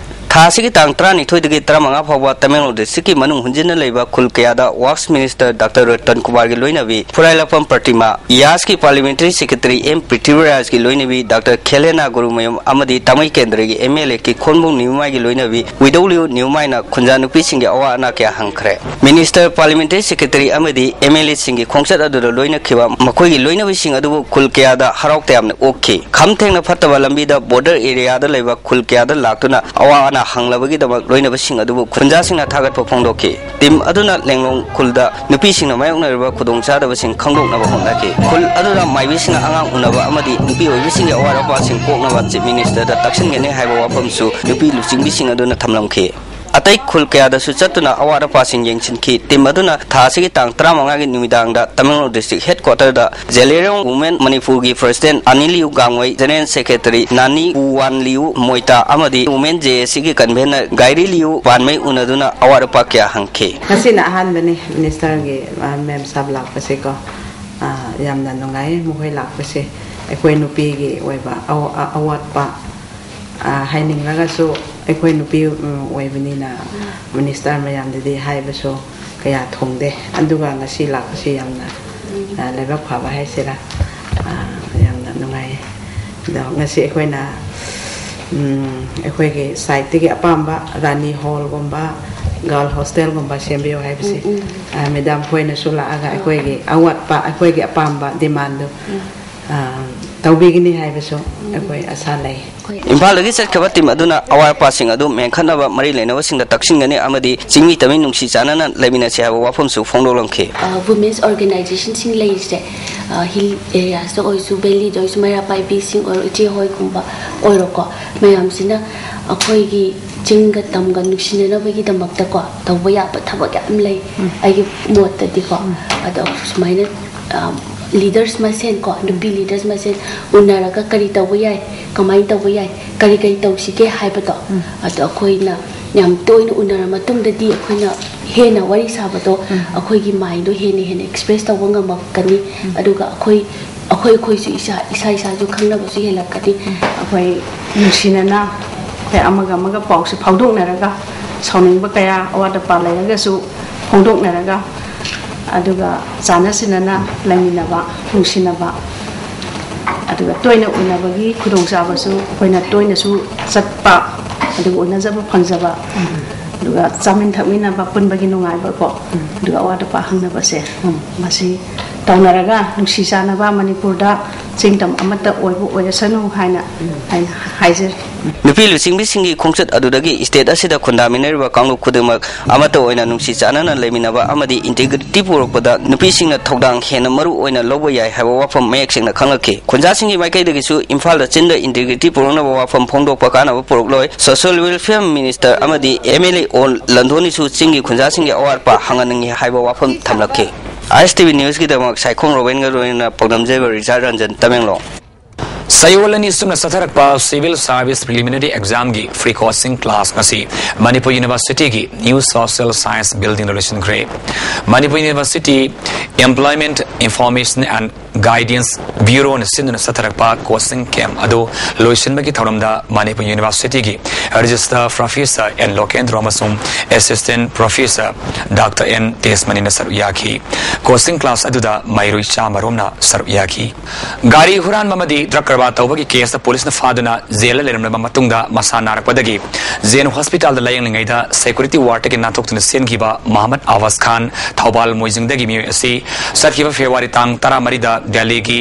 ꯊꯥ ꯑꯁꯤꯒꯤ ꯇꯥꯡ ꯇꯔꯥꯅꯤꯊꯣꯏꯗꯒꯤ ꯇꯔꯥꯃꯉꯥ ꯐꯥꯎꯕ ꯇꯃꯦꯡꯂꯣꯡ districtꯀꯤ ꯃꯅꯨꯡ ꯍꯨꯟꯖꯤꯟꯅ ꯂꯩꯕ ꯈꯨꯜ ꯀꯌꯥꯗ Works Minister Doctor ꯔꯇꯟ ꯀꯨꯃꯥꯔꯒꯤ ꯂꯣꯏꯅꯕꯤ ꯐꯨꯔꯥꯏꯂꯥꯛꯄꯝ ꯄ꯭ꯔꯇꯤꯃꯥ, ꯌꯥꯁꯀꯤ Parliamentary Secretary ꯑꯦꯝ ꯄ꯭ꯔꯤꯊꯤꯕꯤꯔꯥꯖꯀꯤ ꯂꯣꯏꯅꯕꯤ Doctor ꯈꯦꯂꯦꯅꯥ ꯒꯨꯔꯨꯃꯌꯨꯝ ꯑꯃꯗꯤ ꯇꯥꯃꯩ ꯀꯦꯟꯗ꯭ꯔꯒꯤ MLA ꯀꯤꯈꯣꯟꯕꯨꯡ ꯅꯤꯌꯨꯃꯥꯏꯒꯤ ꯂꯣꯏꯅꯕꯤ ꯋꯤꯗꯧꯂꯤꯌꯨ ꯅꯤꯌꯨꯃꯥꯏꯅ ꯈꯨꯟꯖꯥ ꯅꯨꯄꯤꯁꯤꯡꯒꯤ ꯑꯋꯥ ꯑꯅꯥ ꯀꯌꯥ ꯍꯪꯈ꯭ꯔꯦ꯫ Minister, Parliamentary Secretary ꯑꯃꯗꯤ MLAꯁꯤꯡꯒꯤ ꯈꯣꯡꯆꯠ ꯑꯗꯨꯗ ꯂꯣꯏꯅꯈꯤꯕ ꯃꯈꯣꯏꯒꯤ ꯂꯣꯏꯅꯕꯤꯁꯤꯡ ꯑꯗꯨꯕꯨ ꯈꯨꯜ ꯀꯌꯥꯗ ꯍꯔꯥꯎ ꯇꯌꯥꯝꯅ ꯑꯣꯛꯈꯤ꯫ ꯈꯝ ꯊꯦꯡꯅ ꯐꯠꯇꯕ ꯂꯝꯕꯤꯗ border areaꯗ ꯂꯩꯕ ꯈꯨꯜ ꯀꯌꯥꯗ ꯂꯥꯛꯇꯨꯅ ꯑꯋꯥ ꯑꯅꯥ ꯍꯪꯂꯕꯒꯤꯗꯃꯛ ꯂꯣꯏꯅꯕꯁꯤꯡ ꯑꯗꯨꯕꯨ ꯈꯨꯟꯖꯥꯁꯤꯡꯅ ꯊꯥꯒꯠꯄ ꯐꯣꯡꯗꯣꯛꯈꯤ꯫ Team ꯑꯗꯨꯅ ꯂꯦꯡꯂꯣꯡ ꯈꯨꯜꯗ ꯅꯨꯄꯤꯁꯤꯡꯅ ꯃꯥꯌꯣꯛꯅꯔꯤꯕ ꯈꯨꯗꯣꯡꯆꯥꯗꯕꯁꯤꯡ ꯈꯪꯗꯣꯛꯅꯕ ꯍꯣꯠꯅꯈꯤ꯫ ꯈꯨꯜ ꯑꯗꯨꯗ ꯃꯥꯏꯕꯤꯁꯤꯡꯅ ꯑꯉꯥꯡ ꯎꯅꯕ ꯑꯃꯗꯤ ꯅꯨꯄꯤ ꯑꯣꯏꯕꯤꯁꯤꯡꯒꯤ ꯑꯋꯥꯠ ꯑꯄꯥꯁꯤꯡ ꯀꯣꯛꯅꯕ Chief Ministerꯗ ꯇꯛꯁꯤꯟꯒꯅꯤ ꯍꯥꯏꯕ ꯋꯥꯐꯝꯁꯨ ꯅꯨꯄꯤ ꯂꯨꯆꯤꯡꯕꯤꯁꯤꯡ ꯑꯗꯨꯅ ꯊꯝꯂꯝꯈꯤ꯫ ꯑꯇꯩ ꯈꯨꯜ ꯀꯌꯥꯗꯁꯨ ꯆꯠꯇꯨꯅ ꯑꯋꯥꯠ ꯑꯄꯥꯁꯤꯡ ꯌꯦꯡꯁꯤꯟꯈꯤ꯫ ꯇꯤꯝ ꯑꯗꯨꯅ ꯊꯥ ꯑꯁꯤꯒꯤ ꯇꯥꯡ ꯇꯔꯥꯃꯉꯥꯒꯤ ꯅꯨꯃꯤꯗꯥꯡꯗ ꯇꯃꯦꯡꯂꯣꯡ ꯗꯤꯁꯇ꯭ꯔꯤꯛ ꯍꯦꯗꯀ꯭ꯋꯥꯇꯔꯗ ꯖꯦꯂꯦꯔꯣꯡ ꯋꯨꯃꯦꯟ ꯃꯅꯤꯄꯨꯔꯒꯤ ꯄ꯭ꯔꯁꯤꯗꯦꯟꯠ ꯑꯅꯤꯂꯤꯌꯨ ꯒꯥꯡꯋꯩ, ꯖꯦꯅꯦꯔꯦꯜ ꯁꯦꯀ꯭ꯔꯦꯇꯔꯤ ꯅꯥꯅꯤ ꯋꯨꯋꯥꯟꯂꯤꯌꯨ ꯃꯣꯏꯇꯥ ꯑꯃꯗꯤ ꯋꯨꯃꯦꯟ ꯖꯦ ꯑꯦ ꯁꯤꯒꯤ ꯀꯟꯚꯦꯅꯔ ꯒꯥꯏꯔꯤꯂꯤꯌꯨ ꯄꯥꯟꯃꯩ ꯎꯅꯗꯨꯅ ꯑꯋꯥꯠ ꯑꯄꯥ ꯀꯌꯥ ꯍꯪꯈꯤ꯫ ꯉꯁꯤꯅ ꯑꯍꯥꯟꯕꯅꯤ ꯃꯤꯅꯤꯁꯇꯔꯒꯤ, ꯑ, ꯃꯦꯝ ꯁꯥꯕ ꯂꯥꯛꯄꯁꯦꯀꯣ꯫ ꯑ, ꯌꯥꯝꯅ ꯅꯨꯡꯉꯥꯏ ꯃꯈꯣꯏ ꯂꯥꯛꯄꯁꯦ꯫ ꯑꯩꯈꯣꯏ ꯅꯨꯄꯤꯒꯤ ꯑꯣꯏꯕ ꯑꯋ-, ꯑ-, ꯑꯋꯥꯠꯄ, ꯑ, ꯍꯥꯏꯅꯤꯡꯂꯒꯁꯨ ꯑꯩꯈꯣꯏ ꯅꯨꯄꯤ, ꯎꯝ, ꯑꯣꯏꯕꯅꯤꯅ ꯃꯤꯅꯤꯁꯇꯔ ꯃꯌꯥꯝꯗꯗꯤ ꯍꯥꯏꯕꯁꯨ ꯀꯌꯥ ꯊꯨꯡꯗꯦ꯫ ꯑꯗꯨꯒ ꯉꯁꯤ ꯂꯥꯛꯄꯁꯤ ꯌꯥꯝꯅ, ꯑ, ꯂꯥꯏꯕꯛ ꯐꯕ ꯍꯥꯏꯁꯤꯔꯥ, ꯑ, ꯌꯥꯝꯅ ꯅꯨꯡꯉꯥꯏꯌꯦ꯫ ꯑꯗꯣ ꯉꯁꯤ ꯑꯩꯈꯣꯏꯅ, ꯎꯝ, ꯑꯩꯈꯣꯏꯒꯤ ꯁꯥꯏꯠꯇꯒꯤ ꯑꯄꯥꯝꯕ ꯔꯥꯅꯤ ꯍꯣꯜꯒꯨꯝꯕ, ꯒꯥꯔꯜ ꯍꯣꯁꯇꯦꯜꯒꯨꯝꯕ ꯁꯦꯝꯕꯤꯌꯨ ꯍꯥꯏꯕꯁꯤ, ꯎꯝ, ꯎꯝ꯫ ꯑ, ꯃꯦꯗꯥꯝ ꯈꯣꯏꯅꯁꯨ ꯂꯥꯛꯑꯒ ꯑꯩꯈꯣꯏꯒꯤ ꯑꯋꯥꯠꯄ, ꯑꯩꯈꯣꯏꯒꯤ ꯑꯄꯥꯝꯕ ꯗꯤꯃꯥꯟꯗꯨ, ꯎꯝ꯫ ꯑ, ꯇꯧꯕꯤꯒꯅꯤ ꯍꯥꯏꯕꯁꯨ ꯑꯩꯈꯣꯏ ꯑꯁꯥ ꯂꯩ꯫ ꯏꯝꯐꯥꯜꯗꯒꯤ ꯆꯠꯈꯤꯕ ꯇꯤꯝ ꯑꯗꯨꯅ ꯑꯋꯥꯠ ꯑꯄꯥꯁꯤꯡ ꯑꯗꯨ ꯃꯦꯟꯈꯠꯅꯕ ꯃꯔꯤ ꯂꯩꯅꯕꯁꯤꯡꯗ ꯇꯛꯁꯤꯟꯒꯅꯤ ꯑꯃꯗꯤ ꯆꯤꯡꯃꯤ ꯇꯝꯃꯤ ꯅꯨꯡꯁꯤ ꯆꯥꯟꯅꯅ ꯂꯩꯃꯤꯟꯅꯁꯤ ꯍꯥꯏꯕ ꯋꯥꯐꯝꯁꯨ ꯐꯣꯡꯗꯣꯛꯂꯝꯈꯤ꯫ ꯑ, ꯋꯨꯃꯦꯟꯁ ꯑꯣꯔꯒꯅꯥꯏꯖꯦꯁꯟꯁꯤꯡ ꯂꯩꯔꯤꯁꯦ, ꯑ, ꯍꯤꯜ ꯑꯦꯔꯤꯌꯥꯁꯇ ꯑꯣꯏꯔꯁꯨ, ꯚꯦꯂꯤꯗ ꯑꯣꯏꯔꯁꯨ, ꯃꯩꯔꯥ ꯄꯥꯏꯕꯤꯁꯤꯡ ꯑꯣꯏꯔꯣ, ꯏꯆꯦ ꯍꯣꯏꯒꯨꯝꯕ ꯑꯣꯏꯔꯣꯀꯣ, ꯃꯌꯥꯝꯁꯤꯅ ꯑꯩꯈꯣꯏꯒꯤ ꯆꯤꯡꯒ ꯇꯝꯒ ꯅꯨꯡꯁꯤꯅꯅꯕꯒꯤꯗꯃꯛꯇꯀꯣ ꯇꯧꯕ ꯌꯥꯕ ꯊꯕꯛ ꯌꯥꯝ ꯂꯩ꯫ ꯎꯝ꯫ ꯑꯩꯒꯤ ꯃꯣꯠꯇꯗꯤꯀꯣ꯫ ꯎꯝ꯫ ꯑꯗꯣ ꯁꯨꯃꯥꯏꯅ, ꯑ, ꯂꯤꯗꯔꯁ ꯃꯁꯦꯟ ꯀꯣ, ꯅꯨꯄꯤ ꯂꯤꯗꯔꯁ ꯃꯁꯦꯟ ꯎꯅꯔꯒ ꯀꯔꯤ ꯇꯧꯕ ꯌꯥꯏ, ꯀꯃꯥꯏꯅ ꯇꯧꯕ ꯌꯥꯏ, ꯀꯔꯤ ꯀꯔꯤ ꯇꯧꯁꯤꯒꯦ ꯍꯥꯏꯕꯗꯣ, ꯎꯝ꯫ ꯑꯗꯣ ꯑꯩꯈꯣꯏꯅ ꯌꯥꯝ ꯇꯣꯏꯅ ꯎꯅꯔ ꯃꯇꯨꯡꯗꯗꯤ ꯑꯩꯈꯣꯏꯅ ꯍꯦꯟꯅ ꯋꯥꯔꯤ ꯁꯥꯕꯗꯣ, ꯎꯝ꯫ ꯑꯩꯈꯣꯏꯒꯤ ꯃꯥꯏꯟꯗꯣ ꯍꯦꯟꯅ ꯍꯦꯟꯅ ꯑꯦꯛꯁꯄ꯭ꯔꯦꯁ ꯇꯧꯕ ꯉꯝꯃꯛꯀꯅꯤ꯫ ꯎꯝ꯫ ꯑꯗꯨꯒ ꯑꯩꯈꯣꯏ, ꯑꯩꯈꯣꯏ, ꯑꯩꯈꯣꯏꯁꯨ ꯏꯁꯥ, ꯏꯁꯥ ꯏꯁꯥꯁꯨ ꯈꯪꯅꯕꯁꯨ ꯍꯦꯜꯂꯛꯀꯅꯤ꯫ ꯎꯝ꯫ ꯑꯩꯈꯣꯏ ꯅꯨꯡꯁꯤꯅꯅ ꯑꯩꯈꯣꯏ ꯑꯃꯒ ꯑꯃꯒ ꯄꯥꯎꯁꯦ ꯐꯥꯎꯗꯣꯛꯅꯔꯒ, ꯁꯥꯎꯅꯤꯡꯕ ꯀꯌꯥ, ꯑꯋꯥꯠ ꯑꯄꯥ ꯂꯩꯔꯒꯁꯨ ꯐꯣꯡꯗꯣꯛꯅꯔꯒ, ꯑꯗꯨꯒ ꯆꯥꯟꯅ ꯁꯤꯟꯅꯅ ꯂꯩꯃꯤꯟꯅꯕ, ꯅꯨꯡꯁꯤꯅꯕ, ꯑꯗꯨꯒ ꯇꯣꯏꯅ ꯎꯅꯕꯒꯤ ꯈꯨꯗꯣꯡꯆꯥꯕꯁꯨ ꯑꯩꯈꯣꯏꯅ ꯇꯣꯏꯅꯁꯨ ꯆꯠꯄ, ꯑꯗꯨꯒ ꯎꯅꯖꯕ ꯐꯪꯖꯕ, ꯑꯗꯨꯒ ꯆꯥꯃꯤꯟ ꯊꯛꯃꯤꯟꯅꯕ, ꯄꯨꯟꯕꯒꯤ ꯅꯨꯡꯉꯥꯏꯕꯀꯣ, ꯑꯗꯨꯒ ꯑꯋꯥꯠ ꯑꯄꯥ ꯍꯪꯅꯕꯁꯦ, ꯃꯁꯤ ꯇꯧꯅꯔꯒ ꯅꯨꯡꯁꯤ ꯆꯥꯟꯅꯕ ꯃꯅꯤꯄꯨꯔꯗ ꯆꯤꯡꯗꯝ ꯑꯃꯠꯇ ꯑꯣꯏꯕ ꯑꯣꯏꯔꯁꯅꯨ ꯍꯥꯏꯅ ꯑꯩꯅ ꯍꯥꯏꯖꯔꯤ꯫ ꯅꯨꯄꯤ ꯂꯨꯆꯤꯡꯕꯤꯁꯤꯡꯒꯤ ꯈꯣꯡꯆꯠ ꯑꯗꯨꯗꯒꯤ state ꯑꯁꯤꯗ ꯈꯨꯟꯗꯥꯃꯤꯟꯅꯔꯤꯕ ꯀꯥꯡꯂꯨꯞ ꯈꯨꯗꯤꯡꯃꯛ ꯑꯃꯠꯇ ꯑꯣꯏꯅ ꯅꯨꯡꯁꯤ ꯆꯥꯟꯅꯅ ꯂꯩꯃꯤꯟꯅꯕ ꯑꯃꯗꯤ integrity ꯄꯨꯔꯛꯄꯗ ꯅꯨꯄꯤꯁꯤꯡꯅ ꯊꯧꯗꯥꯡ ꯍꯦꯟꯅ ꯃꯔꯨ ꯑꯣꯏꯅ ꯂꯧꯕ ꯌꯥꯏ ꯍꯥꯏꯕ ꯋꯥꯐꯝ ꯃꯌꯦꯛ ꯁꯦꯡꯅ ꯈꯪꯂꯛꯈꯤ꯫ ꯈꯨꯟꯖꯥꯁꯤꯡꯒꯤ ꯃꯥꯏꯀꯩꯗꯒꯤꯁꯨ ꯏꯝꯐꯥꯜꯗ ꯆꯤꯡꯗ integrity ꯄꯨꯔꯛꯅꯕ ꯋꯥꯐꯝ ꯐꯣꯡꯗꯣꯛꯄ ꯀꯥꯟꯅꯕ ꯄꯨꯔꯛꯂꯣꯏ꯫ Social Welfare Minister ꯑꯃꯗꯤ MLA ꯑꯣ ꯂꯟꯊꯣꯟꯅꯤꯁꯨ ꯆꯤꯡꯒꯤ ꯈꯨꯟꯖꯥꯁꯤꯡꯒꯤ ꯑꯋꯥꯠꯄ ꯍꯪꯍꯟꯅꯤꯡꯏ ꯍꯥꯏꯕ ꯋꯥꯐꯝ ꯊꯝꯂꯛꯈꯤ꯫ ISTV Newsꯀꯤꯗꯃꯛ ꯁꯥꯏꯈꯣꯝ ꯔꯣꯕꯤꯟꯒ ꯂꯣꯏꯅꯅ ꯄꯥꯎꯗꯝꯖꯩꯕ ꯔꯤꯆꯥꯔꯗ ꯔꯟꯖꯟ, ꯇꯃꯦꯡꯂꯣꯡ꯫ ꯆꯌꯣꯜ ꯑꯅꯤ ꯆꯨꯞꯅ ꯆꯠꯊꯔꯛꯄ Civil Service Preliminary Examꯒꯤ free coaching class ꯉꯁꯤ ꯃꯅꯤꯄꯨꯔ Universityꯒꯤ New Social Science Buildingꯗ ꯂꯣꯏꯁꯤꯟꯈ꯭ꯔꯦ꯫ Manipur University Employment Information and Guidance Bureauꯅ ꯁꯤꯟꯗꯨꯅ ꯆꯠꯊꯔꯛꯄ coaching camp ꯑꯗꯨ ꯂꯣꯏꯁꯤꯟꯕꯒꯤ ꯊꯧꯔꯝꯗ ꯃꯅꯤꯄꯨꯔ Universityꯒꯤ Registrar Professor N ꯂꯣꯀꯦꯟꯗ꯭ꯔꯣ ꯑꯃꯁꯨꯡ Assistant Professor Doctor N ꯇꯦꯖꯃꯅꯤꯅ ꯁꯔꯨꯛ ꯌꯥꯈꯤ꯫ Coaching class ꯑꯗꯨꯗ ꯃꯍꯩꯔꯣꯏ ꯆꯥꯝꯃ ꯔꯣꯝꯅ ꯁꯔꯨꯛ ꯌꯥꯈꯤ꯫ ꯒꯥꯔꯤ ꯍꯨꯔꯥꯟꯕ ꯑꯃꯗꯤ drug ꯀꯔꯕꯥꯔ ꯇꯧꯕꯒꯤ case ꯄꯨꯂꯤꯁꯅ ꯐꯥꯗꯨꯅ ꯖꯦꯜꯗ ꯂꯩꯔꯝꯂꯕ ꯃꯇꯨꯡꯗ ꯃꯁꯥ ꯅꯥꯔꯛꯄꯗꯒꯤ ꯖꯦꯟ ꯍꯣꯁꯄꯤꯇꯥꯜꯗ ꯂꯥꯌꯦꯡꯂꯤꯉꯩꯗ security wardꯇꯒꯤ ꯅꯥꯟꯊꯣꯛꯇꯨꯅ ꯆꯦꯟꯈꯤꯕ ꯃꯍꯃꯗ ꯑꯋꯥꯖ ꯈꯥꯟ, ꯊꯧꯕꯥꯜ ꯃꯣꯏꯖꯤꯡꯗꯒꯤ ꯃꯤꯑꯣꯏ ꯑꯁꯤ ꯆꯠꯈꯤꯕ ꯐꯦꯕ꯭ꯔꯨꯋꯥꯔꯤ ꯇꯥꯡ ꯇꯔꯥꯃꯔꯤꯗ ꯗꯦꯜꯂꯤꯒꯤ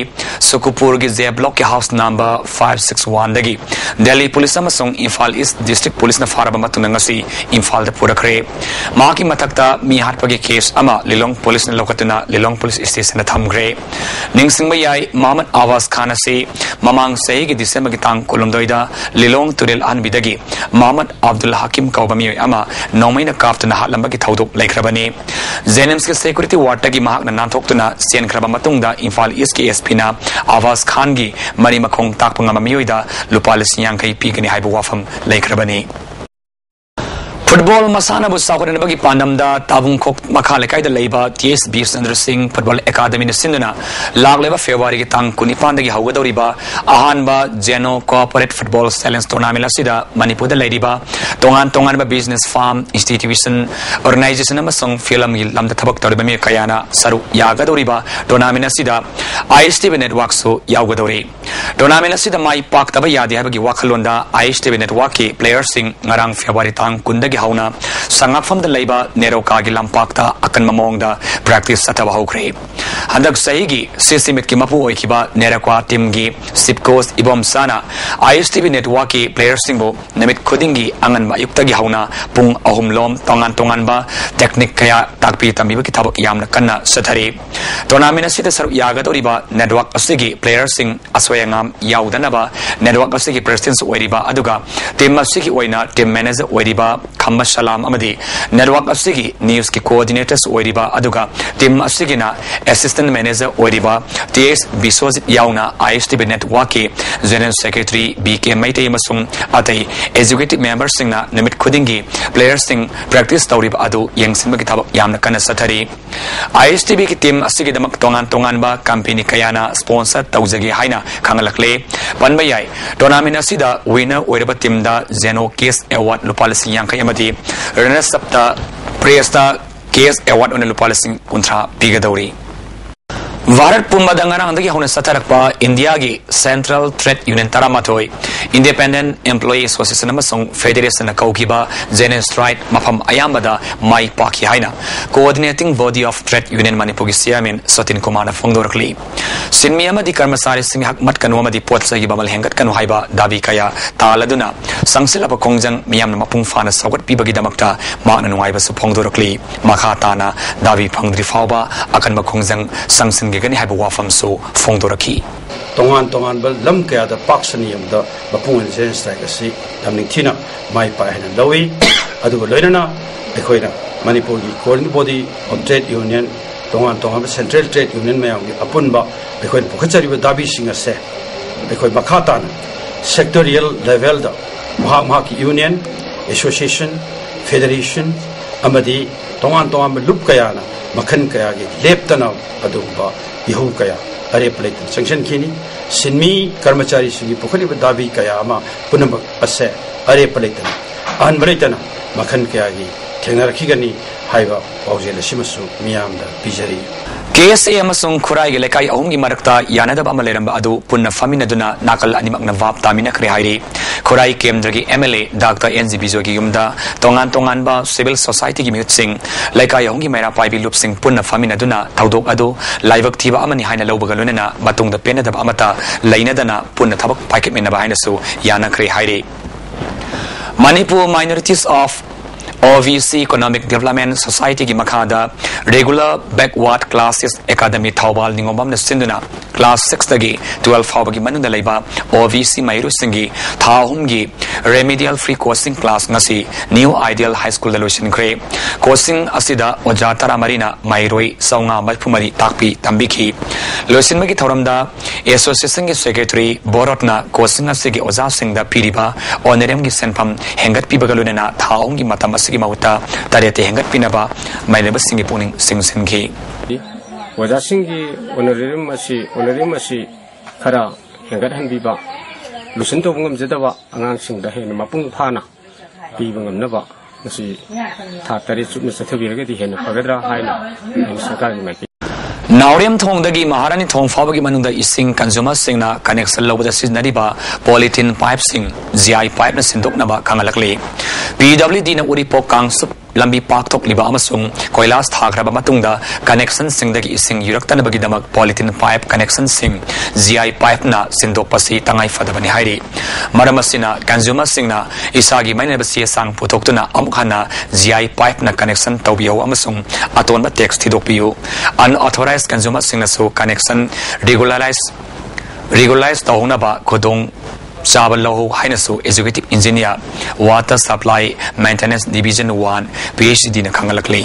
ꯁꯨꯀꯨꯄꯨꯔꯒꯤ J blockꯀꯤ house number five six oneꯗꯒꯤ ꯗꯦꯜꯂꯤ ꯄꯨꯂꯤꯁ ꯑꯃꯁꯨꯡ ꯏꯝꯐꯥꯜ East District ꯄꯨꯂꯤꯁꯅ ꯐꯥꯔꯕ ꯃꯇꯨꯡꯗ ꯉꯁꯤ ꯏꯝꯐꯥꯜꯗ ꯄꯨꯔꯛꯈ꯭ꯔꯦ꯫ ꯃꯍꯥꯛꯀꯤ ꯃꯊꯛꯇ ꯃꯤ ꯍꯥꯠꯄꯒꯤ case ꯑꯃ ꯂꯤꯂꯣꯡ ꯄꯨꯂꯤꯁꯅ ꯂꯧꯈꯠꯇꯨꯅ ꯂꯤꯂꯣꯡ ꯄꯨꯂꯤꯁ stationꯗ ꯊꯝꯈ꯭ꯔꯦ꯫ ꯅꯤꯡꯁꯤꯡꯕ ꯌꯥꯏ, ꯃꯍꯃꯗ ꯑꯋꯥꯖ ꯈꯥꯟ ꯑꯁꯤ ꯃꯃꯥꯡ ꯆꯍꯤꯒꯤ ꯗꯤꯁꯦꯝꯕꯔꯒꯤ ꯇꯥꯡ ꯀꯨꯟꯍꯨꯝꯗꯣꯏꯗ ꯂꯤꯂꯣꯡ ꯇꯨꯔꯦꯜ ꯑꯍꯟꯕꯤꯗꯒꯤ ꯃꯍꯃꯗ ꯑꯕꯗꯨꯜ ꯍꯀꯤꯝ ꯀꯧꯕ ꯃꯤꯑꯣꯏ ꯑꯃ ꯅꯣꯡꯃꯩꯅ ꯀꯥꯞꯇꯨꯅ ꯍꯥꯠꯂꯝꯕꯒꯤ ꯊꯧꯗꯣꯛ ꯂꯩꯈ꯭ꯔꯕꯅꯤ꯫ JNIMSꯀꯤ security wardꯇꯒꯤ ꯃꯍꯥꯛꯅ ꯅꯥꯟꯊꯣꯛꯇꯨꯅ ꯆꯦꯟꯈ꯭ꯔꯕ ꯃꯇꯨꯡꯗ ꯏꯝꯐꯥꯜ Eastꯀꯤ SPꯅ ꯑꯋꯥꯖ ꯈꯥꯟꯒꯤ ꯃꯔꯤ ꯃꯈꯣꯡ ꯇꯥꯛꯄ ꯉꯝꯕ ꯃꯤꯑꯣꯏꯗ ꯂꯨꯄꯥ ꯂꯤꯁꯤꯡ ꯌꯥꯡꯈꯩ ꯄꯤꯒꯅꯤ ꯍꯥꯏꯕ ꯋꯥꯐꯝ ꯂꯩꯈ꯭ꯔꯕꯅꯤ꯫ Football ꯃꯁꯥꯟꯅꯕꯨ ꯆꯥꯎꯈꯠꯍꯟꯕꯒꯤ ꯄꯥꯟꯗꯝꯗ ꯇꯥꯕꯨꯡꯈꯣꯛ ꯃꯈꯥ ꯂꯩꯀꯥꯏꯗ ꯂꯩꯕ T S ꯕꯤꯔꯆꯟꯗ꯭ꯔ ꯁꯤꯡ Football Academyꯅ ꯁꯤꯟꯗꯨꯅ ꯂꯥꯛꯂꯤꯕ ꯐꯦꯕ꯭ꯔꯨꯋꯥꯔꯤꯒꯤ ꯇꯥꯡ ꯀꯨꯟꯅꯤꯄꯥꯟꯗꯒꯤ ꯍꯧꯒꯗꯧꯔꯤꯕ ꯑꯍꯥꯟꯕ Zeno Corporate Football Challenge Tournament ꯑꯁꯤꯗ ꯃꯅꯤꯄꯨꯔꯗ ꯂꯩꯔꯤꯕ ꯇꯣꯉꯥꯟ ꯇꯣꯉꯥꯟꯕ business firm, institution, organization ꯑꯃꯁꯨꯡ ꯐꯤꯂꯝꯒꯤ ꯂꯝꯗ ꯊꯕꯛ ꯇꯧꯔꯤꯕ ꯃꯤꯑꯣꯏ ꯀꯌꯥꯅ ꯁꯔꯨꯛ ꯌꯥꯒꯗꯧꯔꯤꯕ tournament ꯑꯁꯤꯗ ISTV Networkꯁꯨ ꯌꯥꯎꯒꯗꯧꯔꯤ꯫ Tournament ꯑꯁꯤꯗ ꯃꯥꯏ ꯄꯥꯛꯇꯕ ꯌꯥꯗꯦ ꯍꯥꯏꯕꯒꯤ ꯋꯥꯈꯜꯂꯣꯟꯗ ISTV networkꯀꯤ playerꯁꯤꯡ ꯉꯔꯥꯡ February ꯇꯥꯡ ꯀꯨꯟꯗꯒꯤ ꯍꯧꯅ ꯁꯉꯥꯛꯐꯝꯗ ꯂꯩꯕ ꯅꯦꯔꯣꯀꯥꯒꯤ ꯂꯝꯄꯥꯛꯇ ꯑꯀꯟꯕ ꯃꯑꯣꯡꯗ practice ꯆꯠꯊꯕ ꯍꯧꯈ꯭ꯔꯦ꯫ ꯍꯟꯗꯛ ꯆꯍꯤꯒꯤ CC meetꯀꯤ ꯃꯄꯨ ꯑꯣꯏꯈꯤꯕ ꯅꯦꯔꯣꯀꯥ teamꯒꯤ chief coach ꯏꯕꯣꯝꯆꯥꯅ ISTV networkꯀꯤ playerꯁꯤꯡꯕꯨ ꯅꯨꯃꯤꯠ ꯈꯨꯗꯤꯡꯒꯤ ꯑꯉꯟꯕ ꯑꯌꯨꯛꯇꯒꯤ ꯍꯧꯅ ꯄꯨꯡ ꯑꯍꯨꯝ ꯂꯣꯝ ꯇꯣꯉꯥꯟ ꯇꯣꯉꯥꯟꯕ technique ꯀꯌꯥ ꯇꯥꯛꯄꯤ ꯇꯝꯕꯤꯕꯒꯤ ꯊꯕꯛ ꯌꯥꯝꯅ ꯀꯟꯅ ꯆꯠꯊꯔꯤ꯫ Tournament ꯑꯁꯤꯗ ꯁꯔꯨꯛ ꯌꯥꯒꯗꯧꯔꯤꯕ network ꯑꯁꯤꯒꯤ playerꯁꯤꯡ ꯑꯁꯣꯏ ꯑꯉꯥꯝ ꯌꯥꯎꯗꯅꯕ network ꯑꯁꯤꯒꯤ presidentꯁꯨ ꯑꯣꯏꯔꯤꯕ ꯑꯗꯨꯒ team ꯑꯁꯤꯒꯤ ꯑꯣꯏꯅ team manager ꯑꯣꯏꯔꯤꯕ ꯈꯝꯕ ꯁꯂꯥꯝ ꯑꯃꯗꯤ network ꯑꯁꯤꯒꯤ newsꯀꯤ coordinatorsꯨ ꯑꯣꯏꯔꯤꯕ ꯑꯗꯨꯒ team ꯑꯁꯤꯒꯤꯅ assistant manager ꯑꯣꯏꯔꯤꯕ T S ꯕꯤꯁ꯭ꯋꯖꯤꯠ ꯌꯥꯎꯅ ISTV networkꯀꯤ general secretary B K Meitei ꯑꯃꯁꯨꯡ ꯑꯇꯩ executive memberꯁꯤꯡꯅ ꯅꯨꯃꯤꯠ ꯈꯨꯗꯤꯡꯒꯤ playerꯁꯤꯡ practice ꯇꯧꯔꯤꯕ ꯑꯗꯨ ꯌꯦꯡꯁꯤꯟꯕꯒꯤ ꯊꯕꯛ ꯌꯥꯝꯅ ꯀꯟꯅ ꯆꯠꯊꯔꯤ꯫ ISTVꯒꯤ team ꯑꯁꯤꯒꯤꯗꯃꯛ ꯇꯣꯉꯥꯟ ꯇꯣꯉꯥꯟꯕ company ꯀꯌꯥꯅ sponsor ꯇꯧꯖꯒꯦ ꯍꯥꯏꯅ ꯈꯪꯍꯜꯂꯛꯂꯦ꯫ ꯄꯟꯕ ꯌꯥꯏ, tournament ꯑꯁꯤꯗ winner ꯑꯣꯏꯔꯕ teamꯗ Zeno Cash Award ꯂꯨꯄꯥ ꯂꯤꯁꯤꯡ ꯌꯥꯡꯈꯩ ꯑꯃꯗꯤ runners upꯇ pressꯇ cash award ꯑꯣꯏꯅ ꯂꯨꯄꯥ ꯂꯤꯁꯤꯡ ꯀꯨꯟꯊ꯭ꯔꯥ ꯄꯤꯒꯗꯧꯔꯤ꯫ ꯚꯥꯔꯠ ꯄꯨꯝꯕꯗ ꯉꯔꯥꯡꯗꯒꯤ ꯍꯧꯅ ꯆꯠꯊꯔꯛꯄ ꯏꯟꯗꯤꯌꯥꯒꯤ Central Trade Union ꯇꯔꯥꯃꯥꯊꯣꯏ, Independent Employee Association ꯑꯃꯁꯨꯡ Federationꯅ ꯀꯧꯈꯤꯕ General Strike ꯃꯐꯝ ꯑꯌꯥꯝꯕꯗ ꯃꯥꯏ ꯄꯥꯛꯈꯤ ꯍꯥꯏꯅ Coordinating Body of Trade Union ꯃꯅꯤꯄꯨꯔꯒꯤ chairman ꯁꯇꯤꯟ ꯀꯨꯃꯥꯔꯅ ꯐꯣꯡꯗꯣꯔꯛꯂꯤ꯫ ꯁꯤꯟꯃꯤ ꯑꯃꯗꯤ ꯀꯔꯃꯆꯥꯔꯤꯁꯤꯡ ꯍꯛꯃꯠꯀꯅꯨ ꯑꯃꯗꯤ ꯄꯣꯠ ꯆꯩꯒꯤ ꯃꯃꯜ ꯍꯦꯟꯒꯠꯀꯅꯨ ꯍꯥꯏꯕ ꯗꯥꯕꯤ ꯀꯌꯥ ꯇꯥꯜꯂꯗꯨꯅ ꯆꯪꯁꯤꯜꯂꯕ ꯈꯣꯡꯖꯪ ꯃꯤꯌꯥꯝꯅ ꯃꯄꯨꯡ ꯐꯥꯅ ꯁꯧꯒꯠꯄꯤꯕꯒꯤꯗꯃꯛꯇ ꯃꯍꯥꯛꯅ ꯅꯨꯡꯉꯥꯏꯕꯁꯨ ꯐꯣꯡꯗꯣꯔꯛꯂꯤ꯫ ꯃꯈꯥ ꯇꯥꯅ ꯗꯥꯕꯤ ꯐꯪꯗ꯭ꯔꯤ ꯐꯥꯎꯕ ꯑꯀꯟꯕ ꯈꯣꯡꯖꯪ ꯆꯪꯁꯤꯟꯈꯤꯒꯅꯤ ꯍꯥꯏꯕ ꯋꯥꯐꯝꯁꯨ ꯐꯣꯡꯗꯣꯔꯛꯈꯤ꯫ ꯇꯣꯉꯥꯟ ꯇꯣꯉꯥꯟꯕ ꯂꯝ ꯀꯌꯥꯗ ꯄꯥꯛ ꯁꯟꯅ ꯌꯦꯡꯕꯗ ꯃꯄꯨꯡ ꯑꯣꯏꯅ General Strike ꯑꯁꯤ ꯌꯥꯝ ꯅꯤꯡꯊꯤꯅ ꯃꯥꯏ ꯄꯥꯛꯑꯦ ꯍꯥꯏꯅ ꯂꯧꯏ꯫ ꯑꯗꯨꯒ ꯂꯣꯏꯅꯅ ꯑꯩꯈꯣꯏꯅ ꯃꯅꯤꯄꯨꯔꯒꯤ Coordinating Body of Trade Union, ꯇꯣꯉꯥꯟ ꯇꯣꯉꯥꯟꯕ Central Trade Union ꯃꯌꯥꯝꯒꯤ ꯑꯄꯨꯟꯕ ꯑꯩꯈꯣꯏꯅ ꯄꯨꯈꯠꯆꯔꯤꯕ ꯗꯥꯕꯤꯁꯤꯡ ꯑꯁꯦ ꯑꯩꯈꯣꯏ ꯃꯈꯥ ꯇꯥꯅ sectorial levelꯗ ꯃꯍꯥꯛ ꯃꯍꯥꯛꯀꯤ union, association, federation ꯑꯃꯗꯤ ꯇꯣꯉꯥꯟ ꯇꯣꯉꯥꯟꯕ ꯂꯨꯞ ꯀꯌꯥꯅ ꯃꯈꯜ ꯀꯌꯥꯒꯤ ꯂꯦꯞꯇꯅ ꯑꯗꯨꯒꯨꯝꯕ ꯏꯍꯧ ꯀꯌꯥ ꯑꯔꯦꯞꯄ ꯂꯩꯇꯅ ꯆꯪꯁꯤꯟꯈꯤꯅꯤ꯫ ꯁꯤꯟꯃꯤ ꯀꯔꯃꯆꯥꯔꯤꯁꯤꯡꯒꯤ ꯄꯨꯈꯠꯂꯤꯕ ꯗꯥꯕꯤ ꯀꯌꯥ ꯑꯃ ꯄꯨꯝꯅꯃꯛ ꯑꯁꯦ ꯑꯔꯦꯞꯄ ꯂꯩꯇꯅ, ꯑꯍꯟꯕ ꯂꯩꯇꯅ ꯃꯈꯜ ꯀꯌꯥꯒꯤ ꯊꯦꯡꯅꯔꯛꯈꯤꯒꯅꯤ ꯍꯥꯏꯕ ꯄꯥꯎꯖꯦꯜ ꯑꯁꯤꯃꯁꯨ ꯃꯤꯌꯥꯝꯗ ꯄꯤꯖꯔꯤ꯫ ꯀꯦ ꯑꯦꯁ ꯑꯦ ꯑꯃꯁꯨꯡ ꯈꯨꯔꯥꯏꯒꯤ ꯂꯩꯀꯥꯏ ꯑꯍꯨꯝꯒꯤ ꯃꯔꯛꯇ ꯌꯥꯅꯗꯕ ꯑꯃ ꯂꯩꯔꯝꯕ ꯑꯗꯨ ꯄꯨꯟꯅ ꯐꯝꯃꯤꯟꯅꯗꯨꯅ ꯅꯥꯀꯜ ꯑꯅꯤꯃꯛꯅ ꯚꯥꯞ ꯇꯥꯃꯤꯟꯅꯈ꯭ꯔꯦ ꯍꯥꯏꯔꯤ꯫ ꯈꯨꯔꯥꯏ ꯀꯦꯟꯗ꯭ꯔꯒꯤ M L A doctor N G ꯕꯤꯖꯣꯏꯒꯤ ꯌꯨꯝꯗ ꯇꯣꯉꯥꯟ ꯇꯣꯉꯥꯟꯕ ꯁꯤꯚꯤꯜ ꯁꯣꯁꯥꯏꯇꯤꯒꯤ ꯃꯤꯍꯨꯠꯁꯤꯡ, ꯂꯩꯀꯥꯏ ꯑꯍꯨꯝꯒꯤ ꯃꯩꯔꯥ ꯄꯥꯏꯕꯤ ꯂꯨꯞꯁꯤꯡ ꯄꯨꯟꯅ ꯐꯝꯃꯤꯟꯅꯗꯨꯅ ꯊꯧꯗꯣꯛ ꯑꯗꯨ ꯂꯥꯏꯕꯛ ꯊꯤꯕ ꯑꯃꯅꯤ ꯍꯥꯏꯅ ꯂꯧꯕꯒ ꯂꯣꯏꯅꯅ ꯃꯇꯨꯡꯗ ꯄꯦꯟꯅꯗꯕ ꯑꯃꯠꯇ ꯂꯩꯅꯗꯅ ꯄꯨꯟꯅ ꯊꯕꯛ ꯄꯥꯏꯈꯠꯃꯤꯟꯅꯕ ꯍꯥꯏꯅꯁꯨ ꯌꯥꯅꯈ꯭ꯔꯦ ꯍꯥꯏꯔꯤ꯫ Manipur Minorities of ꯑꯣ ꯕꯤ ꯁꯤ Economic Development Societyꯒꯤ ꯃꯈꯥꯗ Regular Backward Classes Academy Thoubal ꯅꯤꯉꯣꯝꯕꯝꯅ ꯁꯤꯟꯗꯨꯅ class sixꯇꯒꯤ twelve ꯐꯥꯎꯕꯒꯤ ꯃꯅꯨꯡꯗ ꯂꯩꯕ ꯑꯣ ꯕꯤ ꯁꯤ ꯃꯍꯩꯔꯣꯏꯁꯤꯡꯒꯤ ꯊꯥ ꯑꯍꯨꯝꯒꯤ Remedial Free Coaching Class ꯉꯁꯤ New Ideal High Schoolꯗ ꯂꯣꯏꯁꯤꯟꯈ꯭ꯔꯦ꯫ Coaching ꯑꯁꯤꯗ ꯑꯣꯖꯥ ꯇꯔꯥꯃꯔꯤꯅ ꯃꯍꯩꯔꯣꯏ ꯆꯥꯝꯃꯉꯥ ꯃꯔꯤꯐꯨ ꯃꯔꯤ ꯇꯥꯛꯄꯤ ꯇꯝꯕꯤꯈꯤ꯫ ꯂꯣꯏꯁꯤꯟꯕꯒꯤ ꯊꯧꯔꯝꯗ Associationꯒꯤ Secretary ꯕꯣꯔꯣꯠꯅ coaching ꯑꯁꯤꯒꯤ ꯑꯣꯖꯥꯁꯤꯡꯗ ꯄꯤꯔꯤꯕ honorariumꯒꯤ ꯁꯦꯟꯐꯝ ꯍꯦꯟꯒꯠꯄꯤꯕꯒ ꯂꯣꯏꯅꯅ ꯊꯥ ꯑꯍꯨꯝꯒꯤ ꯃꯇꯝ ꯑꯁꯤꯒꯤ ꯃꯍꯨꯠꯇ ꯇꯔꯦꯠꯇ ꯍꯦꯟꯒꯠꯄꯤꯅꯕ ꯃꯍꯩꯔꯣꯏꯁꯤꯡꯒꯤ ꯄꯨꯛꯅꯤꯡ ꯆꯤꯡꯁꯤꯟꯈꯤ꯫ ꯑꯣꯖꯥꯁꯤꯡꯒꯤ honorarium ꯑꯁꯤ, honorarium ꯑꯁꯤ ꯈꯔ ꯍꯦꯟꯒꯠꯍꯟꯕꯤꯕ, ꯂꯣꯏꯁꯤꯟ ꯇꯧꯕ ꯉꯝꯖꯗꯕ ꯑꯉꯥꯡꯁꯤꯡꯗ ꯍꯦꯟꯅ ꯃꯄꯨꯡ ꯐꯥꯅ ꯄꯤꯕ ꯉꯝꯅꯕ ꯃꯁꯤ ꯊꯥ ꯇꯔꯦꯠ ꯆꯨꯞꯅ ꯆꯠꯊꯕꯤꯔꯒꯗꯤ ꯍꯦꯟꯅ ꯐꯒꯗ꯭ꯔꯥ ꯍꯥꯏꯅ ꯑꯩꯅ ꯁꯔꯀꯥꯔꯒꯤ ꯃꯥꯏꯀꯩ ꯅꯥꯎꯔꯦꯝꯊꯣꯡꯗꯒꯤ ꯃꯍꯥꯔꯥꯅꯤ ꯊꯣꯡ ꯐꯥꯎꯕꯒꯤ ꯃꯅꯨꯡꯗ ꯏꯁꯤꯡ consumerꯁꯤꯡꯅ connection ꯂꯧꯕꯗ ꯁꯤꯖꯤꯟꯅꯔꯤꯕ polythene pipeꯁꯤꯡ G I pipeꯅ ꯁꯤꯟꯗꯣꯛꯅꯕ ꯈꯪꯍꯜꯂꯛꯂꯤ꯫ P W Dꯅ ꯎꯔꯤꯄꯣꯛ ꯀꯥꯡꯆꯨꯞ ꯂꯝꯕꯤ ꯄꯥꯛꯊꯣꯛꯂꯤꯕ ꯑꯃꯁꯨꯡ ꯀꯣꯏꯂꯥꯁ ꯊꯥꯈ꯭ꯔꯕ ꯃꯇꯨꯡꯗ connectionꯁꯤꯡꯗꯒꯤ ꯏꯁꯤꯡ ꯌꯨꯔꯛꯇꯅꯕꯒꯤꯗꯃꯛ polythene pipe connectionꯁꯤꯡ G I pipeꯅ ꯁꯤꯟꯗꯣꯛꯄꯁꯤ ꯇꯉꯥꯏ ꯐꯗꯕꯅꯤ ꯍꯥꯏꯔꯤ꯫ ꯃꯔꯝ ꯑꯁꯤꯅ consumerꯁꯤꯡꯅ ꯏꯁꯥꯒꯤ ꯃꯥꯏꯅꯕ ꯆꯦ ꯆꯥꯡ ꯄꯨꯊꯣꯛꯇꯨꯅ ꯑꯃꯨꯛ ꯍꯟꯅ G I pipeꯅ connection ꯇꯧꯕꯤꯌꯨ ꯑꯃꯁꯨꯡ ꯑꯇꯣꯟꯕ tax ꯊꯤꯗꯣꯛꯄꯤꯌꯨ꯫ Unauthorized consumerꯁꯤꯡꯅꯁꯨ connection regularize, regularize ꯇꯧꯍꯧꯅꯕ ꯈꯨꯗꯣꯡ ꯆꯥꯕ ꯂꯧꯍꯧ ꯍꯥꯏꯅꯁꯨ Executive Engineer, Water Supply Maintenance Division one, P H E Dꯅ ꯈꯪꯍꯜꯂꯛꯂꯤ꯫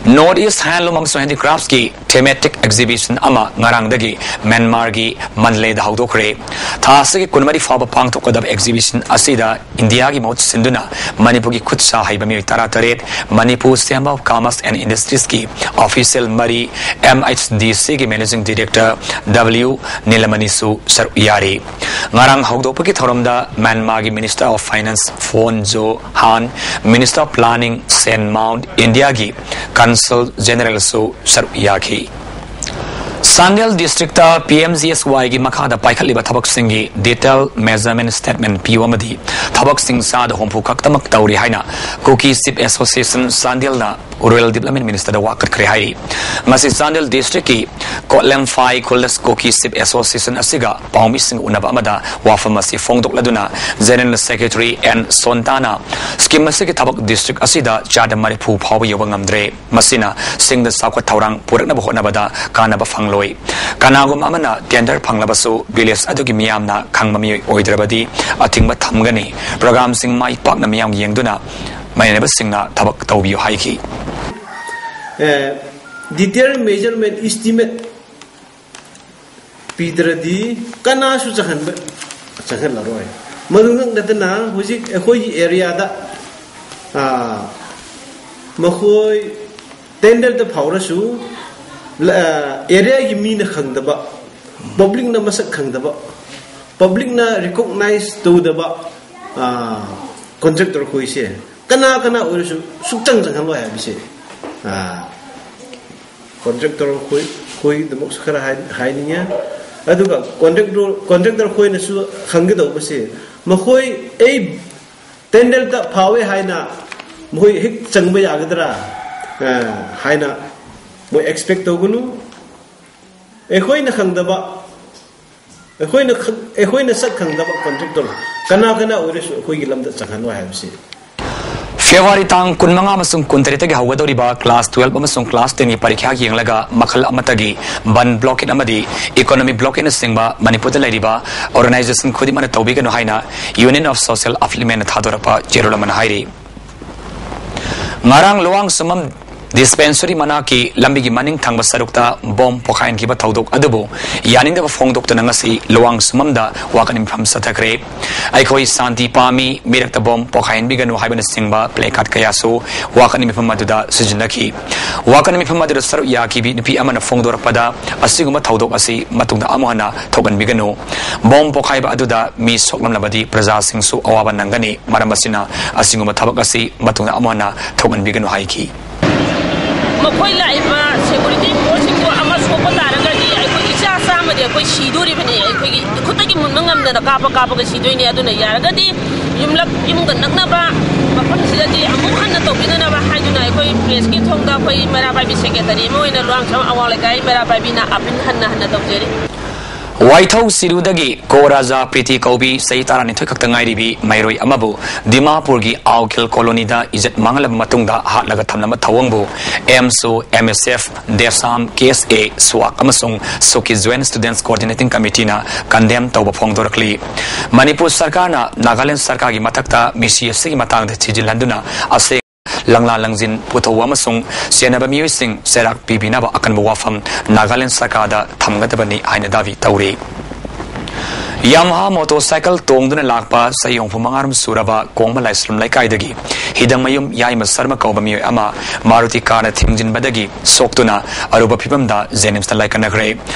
North East Handloom ꯑꯃꯁꯨꯡ Handicraftsꯀꯤ thematic exhibition ꯑꯃ ꯉꯔꯥꯡꯗꯒꯤ ꯃ꯭ꯌꯥꯟꯃꯥꯔꯒꯤ ꯃꯟꯗꯂꯦꯗ ꯍꯧꯗꯣꯛꯈ꯭ꯔꯦ꯫ ꯊꯥ ꯑꯁꯤꯒꯤ ꯀꯨꯟꯃꯔꯤ ꯐꯥꯎꯕ ꯄꯥꯡꯊꯣꯛꯀꯗꯕ exhibition ꯑꯁꯤꯗ ꯏꯟꯗꯤꯌꯥꯒꯤ ꯃꯍꯨꯠ ꯁꯤꯟꯗꯨꯅ ꯃꯅꯤꯄꯨꯔꯒꯤ ꯈꯨꯠ ꯁꯥ ꯍꯩꯕ ꯃꯤꯑꯣꯏ ꯇꯔꯥꯇꯔꯦꯠ, Manipur Chamber of Commerce and Industries ꯀꯤ official ꯃꯔꯤ, M H D C ꯒꯤ managing director W ꯅꯤꯂꯃꯅꯤꯁꯨ ꯁꯔꯨꯛ ꯌꯥꯔꯤ꯫ ꯉꯔꯥꯡ ꯍꯧꯗꯣꯛꯄꯒꯤ ꯊꯧꯔꯝꯗ ꯃ꯭ꯌꯥꯟꯃꯥꯔꯒꯤ Minister of Finance Fon Jo Han, Minister of Planning Sen Maung, ꯏꯟꯗꯤꯌꯥꯒꯤ Consul Generalꯁꯨ ꯁꯔꯨꯛ ꯌꯥꯈꯤ꯫ Chandel districtꯇ P M G S Yꯒꯤ ꯃꯈꯥꯗ ꯄꯥꯏꯈꯠꯂꯤꯕ ꯊꯕꯛꯁꯤꯡꯒꯤ detail measurement statement ꯄꯤꯌꯨ ꯑꯃꯗꯤ ꯊꯕꯛꯁꯤꯡ ꯆꯥꯗ ꯍꯨꯝꯐꯨ ꯈꯛꯇꯃꯛ ꯇꯧꯔꯤ ꯍꯥꯏꯅ Kuki Chief Association ꯆꯥꯟꯗꯦꯜꯅ Rural Development Ministerꯗ ꯋꯥꯀꯠꯈ꯭ꯔꯦ ꯍꯥꯏꯔꯤ꯫ ꯉꯁꯤ ꯆꯥꯟꯗꯦꯜ districtꯀꯤ ꯀꯣꯠꯂꯦꯝꯐꯥꯏ ꯈꯨꯜꯗ Kuki Chief Association ꯑꯁꯤꯒ ꯄꯥꯎꯃꯤꯁꯤꯡ ꯎꯅꯕ ꯑꯃꯗ ꯋꯥꯐꯝ ꯑꯁꯤ ꯐꯣꯡꯗꯣꯛꯂꯗꯨꯅ General Secretary N ꯁꯣꯟꯇꯥꯅ scheme ꯑꯁꯤꯒꯤ ꯊꯕꯛ district ꯑꯁꯤꯗ ꯆꯥꯗ ꯃꯔꯤꯐꯨ ꯐꯥꯎꯕ ꯌꯧꯕ ꯉꯝꯗ꯭ꯔꯦ꯫ ꯃꯁꯤꯅ ꯁꯤꯡꯗ ꯆꯥꯎꯈꯠ ꯊꯧꯔꯥꯡ ꯄꯨꯔꯛꯅꯕ ꯍꯣꯠꯅꯕꯗ ꯀꯥꯟꯅꯕ ꯐꯪꯂꯣꯏ꯫ ꯀꯅꯥꯒꯨꯝꯕ ꯑꯃꯅ tender ꯐꯪꯂꯕꯁꯨ village ꯑꯗꯨꯒꯤ ꯃꯤꯌꯥꯝꯅ ꯈꯪꯕ ꯃꯤꯑꯣꯏ ꯑꯣꯏꯗ꯭ꯔꯕꯗꯤ ꯑꯊꯤꯡꯕ ꯊꯝꯒꯅꯤ꯫ Programꯁꯤꯡ ꯃꯥꯏ ꯄꯥꯛꯅ ꯃꯤꯌꯥꯝ ꯌꯦꯡꯗꯨꯅ ꯃꯥꯏꯅꯕꯁꯤꯡꯅ ꯊꯕꯛ ꯇꯧꯕꯤꯌꯨ ꯍꯥꯏꯈꯤ꯫ Detail measurement estimate ꯄꯤꯗ꯭ꯔꯗꯤ ꯀꯅꯥꯁꯨ ꯆꯪꯍꯟꯕ ꯆꯪꯍꯜꯂꯔꯣꯏ꯫ ꯃꯗꯨ ꯉꯛ ꯅꯠꯇꯅ ꯍꯧꯖꯤꯛ ꯑꯩꯈꯣꯏꯒꯤ areaꯗ ꯃꯈꯣꯏ tenderꯗ ꯐꯥꯎꯔꯁꯨ areaꯒꯤ ꯃꯤꯅ ꯈꯪꯗꯕ, publicꯅ ꯃꯁꯛ ꯈꯪꯗꯕ, publicꯅ recognize ꯇꯧꯗꯕ contractor ꯈꯣꯏꯁꯦ ꯀꯅꯥ ꯀꯅꯥ ꯑꯣꯏꯔꯁꯨ ꯁꯨꯛꯆꯪ ꯆꯪꯍꯜꯂꯣꯏ ꯍꯥꯏꯕꯁꯦ contractor ꯈꯣꯏ ꯈꯣꯏꯗꯃꯛꯁꯨ ꯈꯔ ꯍꯥꯏꯅꯤꯡꯉꯦ꯫ ꯑꯗꯨꯒ contractor contractor ꯈꯣꯏꯅꯁꯨ ꯈꯪꯒꯗꯧꯕꯁꯦ ꯃꯈꯣꯏ ꯑꯩ tenderꯗ ꯐꯥꯎꯋꯦ ꯍꯥꯏꯅ ꯃꯈꯣꯏ ꯍꯦꯛ ꯆꯪꯕ ꯌꯥꯒꯗ꯭ꯔꯥ ꯍꯥꯏꯅ ꯃꯣꯏ expect ꯇꯧꯒꯅꯨ꯫ ꯑꯩꯈꯣꯏꯅ ꯈꯪꯗꯕ ꯑꯩꯈꯣꯏꯅ ꯑꯩꯈꯣꯏꯅ ꯁꯛ ꯈꯪꯗꯕ contractor ꯀꯅꯥ ꯀꯅꯥ ꯑꯣꯏꯔꯁꯨ ꯑꯩꯈꯣꯏꯒꯤ ꯂꯝꯗ ꯆꯪꯍꯜꯂꯣꯏ ꯍꯥꯏꯕꯁꯤ꯫ February ꯇꯥꯡ ꯀꯨꯟꯃꯉꯥ ꯑꯃꯁꯨꯡ ꯀꯨꯟꯇꯔꯦꯠꯇꯒꯤ ꯍꯧꯒꯗꯧꯔꯤꯕ class twelve ꯑꯃꯁꯨꯡ class tenꯒꯤ ꯄꯔꯤꯈ꯭ꯌꯥ ꯌꯦꯡꯂꯒ ꯃꯈꯜ ꯑꯃꯠꯇꯒꯤ ꯕꯟ blockade ꯑꯃꯗꯤ economic blockadeꯅꯆꯤꯡꯕ ꯃꯅꯤꯄꯨꯔꯗ ꯂꯩꯔꯤꯕ organization ꯈꯨꯗꯤꯡꯃꯛꯅ ꯇꯧꯕꯤꯒꯅꯨ ꯍꯥꯏꯅ Union of Social Upliftmentꯅ ꯊꯥꯗꯣꯔꯛꯄ ꯆꯦꯔꯣꯜ ꯑꯃꯅ ꯍꯥꯏꯔꯤ꯫ ꯉꯔꯥꯡ ꯂꯨꯋꯥꯡꯁꯝꯕꯝ ꯗꯤꯁꯄꯦꯟꯁꯔꯤ ꯃꯅꯥꯛꯀꯤ ꯂꯝꯕꯤꯒꯤ ꯃꯅꯤꯡ ꯊꯪꯕ ꯁꯔꯨꯛꯇ ꯕꯣꯝ ꯄꯣꯈꯥꯏꯍꯟꯈꯤꯕ ꯊꯧꯗꯣꯛ ꯑꯗꯨꯕꯨ ꯌꯥꯅꯤꯡꯗꯕ ꯐꯣꯡꯗꯣꯛꯇꯨꯅ ꯉꯁꯤ ꯂꯨꯋꯥꯡ ꯁꯨꯃꯝꯗ ꯋꯥꯀꯠ ꯃꯤꯐꯝ ꯆꯠꯊꯈ꯭ꯔꯦ꯫ "ꯑꯩꯈꯣꯏ ꯁꯥꯟꯇꯤ ꯄꯥꯝꯃꯤ, ꯃꯤꯔꯛꯇ ꯕꯣꯝ ꯄꯣꯈꯥꯏꯍꯟꯕꯤꯒꯅꯨ" ꯍꯥꯏꯕꯅꯆꯤꯡꯕ ꯄ꯭ꯂꯦ ꯀꯥꯔꯗ ꯀꯌꯥꯁꯨ ꯋꯥꯀꯠ ꯃꯤꯐꯝ ꯑꯗꯨꯗ ꯁꯤꯖꯤꯟꯅꯈꯤ꯫ ꯋꯥꯀꯠ ꯃꯤꯐꯝ ꯑꯗꯨꯗ ꯁꯔꯨꯛ ꯌꯥꯈꯤꯕꯤ ꯅꯨꯄꯤ ꯑꯃꯅ ꯐꯣꯡꯗꯣꯔꯛꯄꯗ, ꯑꯁꯤꯒꯨꯝꯕ ꯊꯧꯗꯣꯛ ꯑꯁꯤ ꯃꯇꯨꯡꯗ ꯑꯃꯨꯛ ꯍꯟꯅ ꯊꯣꯛꯍꯟꯕꯤꯒꯅꯨ꯫ ꯕꯣꯝ ꯄꯣꯈꯥꯏꯕ ꯑꯗꯨꯗ ꯃꯤ ꯁꯣꯛꯂꯝꯂꯕꯗꯤ ꯄ꯭ꯔꯖꯥꯁꯤꯡꯁꯨ ꯑꯋꯥꯕ ꯅꯪꯒꯅꯤ꯫ ꯃꯔꯝ ꯑꯁꯤꯅ ꯑꯁꯤꯒꯨꯝꯕ ꯊꯕꯛ ꯑꯁꯤ ꯃꯇꯨꯡꯗ ꯑꯃꯨꯛ ꯍꯟꯅ ꯊꯣꯛꯍꯟꯕꯤꯒꯅꯨ ꯍꯥꯏꯈꯤ꯫ ꯃꯈꯣꯏ ꯂꯥꯛꯏꯕ ꯁꯦꯀꯨꯔꯤꯇꯤ ꯐꯣꯔꯁꯁꯤꯡꯗꯣ ꯑꯃ ꯁꯣꯛꯄ ꯇꯥꯔꯒꯗꯤ ꯑꯩꯈꯣꯏ ꯏꯆꯥ ꯆꯥꯝꯃꯗꯤ ꯑꯩꯈꯣꯏ ꯁꯤꯗꯣꯔꯤꯕꯅꯤ꯫ ꯑꯩꯈꯣꯏꯒꯤ ꯈꯨꯠꯇꯒꯤ ꯃꯨꯟꯕ ꯉꯝꯗꯅ ꯀꯥꯞꯄ ꯀꯥꯞꯄꯒ ꯁꯤꯗꯣꯏꯅꯦ꯫ ꯑꯗꯨꯅ ꯌꯥꯔꯒꯗꯤ ꯌꯨꯝꯂꯛ ꯌꯨꯝꯒ ꯅꯛꯅꯕ ꯃꯐꯝꯁꯤꯗꯗꯤ ꯑꯃꯨꯛ ꯍꯟꯅ ꯇꯧꯕꯤꯗꯅꯕ ꯍꯥꯏꯗꯨꯅ ꯑꯩꯈꯣꯏ ꯄ꯭ꯔꯦꯁꯀꯤ ꯊꯣꯡꯗ ꯑꯩꯈꯣꯏ ꯃꯩꯔꯥ ꯄꯥꯏꯕꯤ ꯁꯦꯀ꯭ꯔꯦꯇꯔꯤ ꯑꯃ ꯑꯣꯏꯅ ꯂꯨꯋꯥꯡꯁꯝ ꯑꯋꯥꯡ ꯂꯩꯀꯥꯏ ꯃꯩꯔꯥ ꯄꯥꯏꯕꯤꯅ ꯑꯄꯤꯜ ꯍꯟꯅ ꯍꯟꯅ ꯇꯧꯖꯔꯤ꯫ ꯋꯥꯏꯊꯧ ꯆꯤꯔꯨꯗꯒꯤ ꯀꯣ ꯔꯥꯖꯥ ꯄ꯭ꯔꯤꯇꯤ ꯀꯧꯕꯤ ꯆꯍꯤ ꯇꯔꯥꯅꯤꯊꯣꯏ ꯈꯛꯇ ꯉꯥꯏꯔꯤꯕꯤ ꯃꯩꯔꯣꯏ ꯑꯃꯕꯨ ꯗꯤꯃꯥꯄꯨꯔꯒꯤ ꯑꯥꯎꯈꯤꯜ ꯀꯣꯂꯣꯅꯤꯗ ꯏꯖꯠ ꯃꯥꯡꯍꯜꯂꯕ ꯃꯇꯨꯡꯗ ꯍꯥꯠꯂꯒ ꯊꯝꯂꯝꯕ ꯊꯧꯑꯣꯡꯕꯨ ꯑꯦꯝꯁꯨ, ꯑꯦꯝ ꯑꯦꯁ ꯑꯦꯐ, ꯗꯦꯁꯥꯝ, ꯀꯦ ꯑꯦꯁ ꯑꯦ, ꯁ꯭ꯋꯥꯛ ꯑꯃꯁꯨꯡ ꯁꯨꯀꯤ ꯖꯣꯏꯟꯠ ꯁ꯭ꯇꯨꯗꯦꯟꯠꯁ ꯀꯣꯑꯣꯔꯗꯤꯅꯦꯇꯤꯡ ꯀꯃꯤꯇꯤꯅ ꯀꯟꯗꯦꯝ ꯇꯧꯕ ꯐꯣꯡꯗꯣꯔꯛꯂꯤ꯫ ꯃꯅꯤꯄꯨꯔ ꯁꯔꯀꯥꯔꯅ ꯅꯥꯒꯥꯂꯦꯟ ꯁꯔꯀꯥꯔꯒꯤ ꯃꯊꯛꯇ ꯃꯤꯁꯤ ꯑꯁꯤꯒꯤ ꯃꯇꯥꯡꯗ ꯊꯤꯖꯤꯜꯍꯟꯗꯨꯅ ꯑꯁꯦꯡ ꯂꯪꯂꯥ ꯂꯪꯖꯤꯟ ꯄꯨꯊꯣꯛꯄ ꯑꯃꯁꯨꯡ ꯆꯦꯟꯅꯕ ꯃꯤꯑꯣꯏꯁꯤꯡ ꯆꯩꯔꯥꯛ ꯄꯤꯕꯤꯅꯕ ꯑꯀꯟꯕ ꯋꯥꯐꯝ ꯅꯥꯒꯥꯂꯦꯟ ꯁꯔꯀꯥꯔꯗ ꯊꯝꯒꯗꯕꯅꯤ ꯍꯥꯏꯅ ꯗꯥꯕꯤ ꯇꯧꯔꯤ꯫ ꯌꯥꯃꯥꯍꯥ ꯃꯣꯇꯣꯔꯁꯥꯏꯀꯜ ꯇꯣꯡꯗꯨꯅ ꯂꯥꯛꯄ ꯆꯍꯤ ꯍꯨꯝꯐꯨ ꯃꯉꯥꯔꯣꯝ ꯁꯨꯔꯕ ꯀꯣꯡꯕ ꯂꯥꯏꯁ꯭ꯔꯝ ꯂꯩꯀꯥꯏꯗꯒꯤ ꯍꯤꯗꯪꯃꯌꯨꯝ ꯌꯥꯏꯃ ꯁꯔꯃ ꯀꯧꯕ ꯃꯤꯑꯣꯏ ꯑꯃ ꯃꯥꯔꯨꯇꯤ ꯀꯥꯔꯅ ꯊꯦꯡꯖꯤꯟꯕꯗꯒꯤ ꯁꯣꯛꯇꯨꯅ ꯑꯔꯨꯕ ꯐꯤꯕꯝꯗ ꯖꯦꯅꯤꯝꯁꯇ ꯂꯥꯏꯀꯠꯅꯈ꯭ꯔꯦ꯫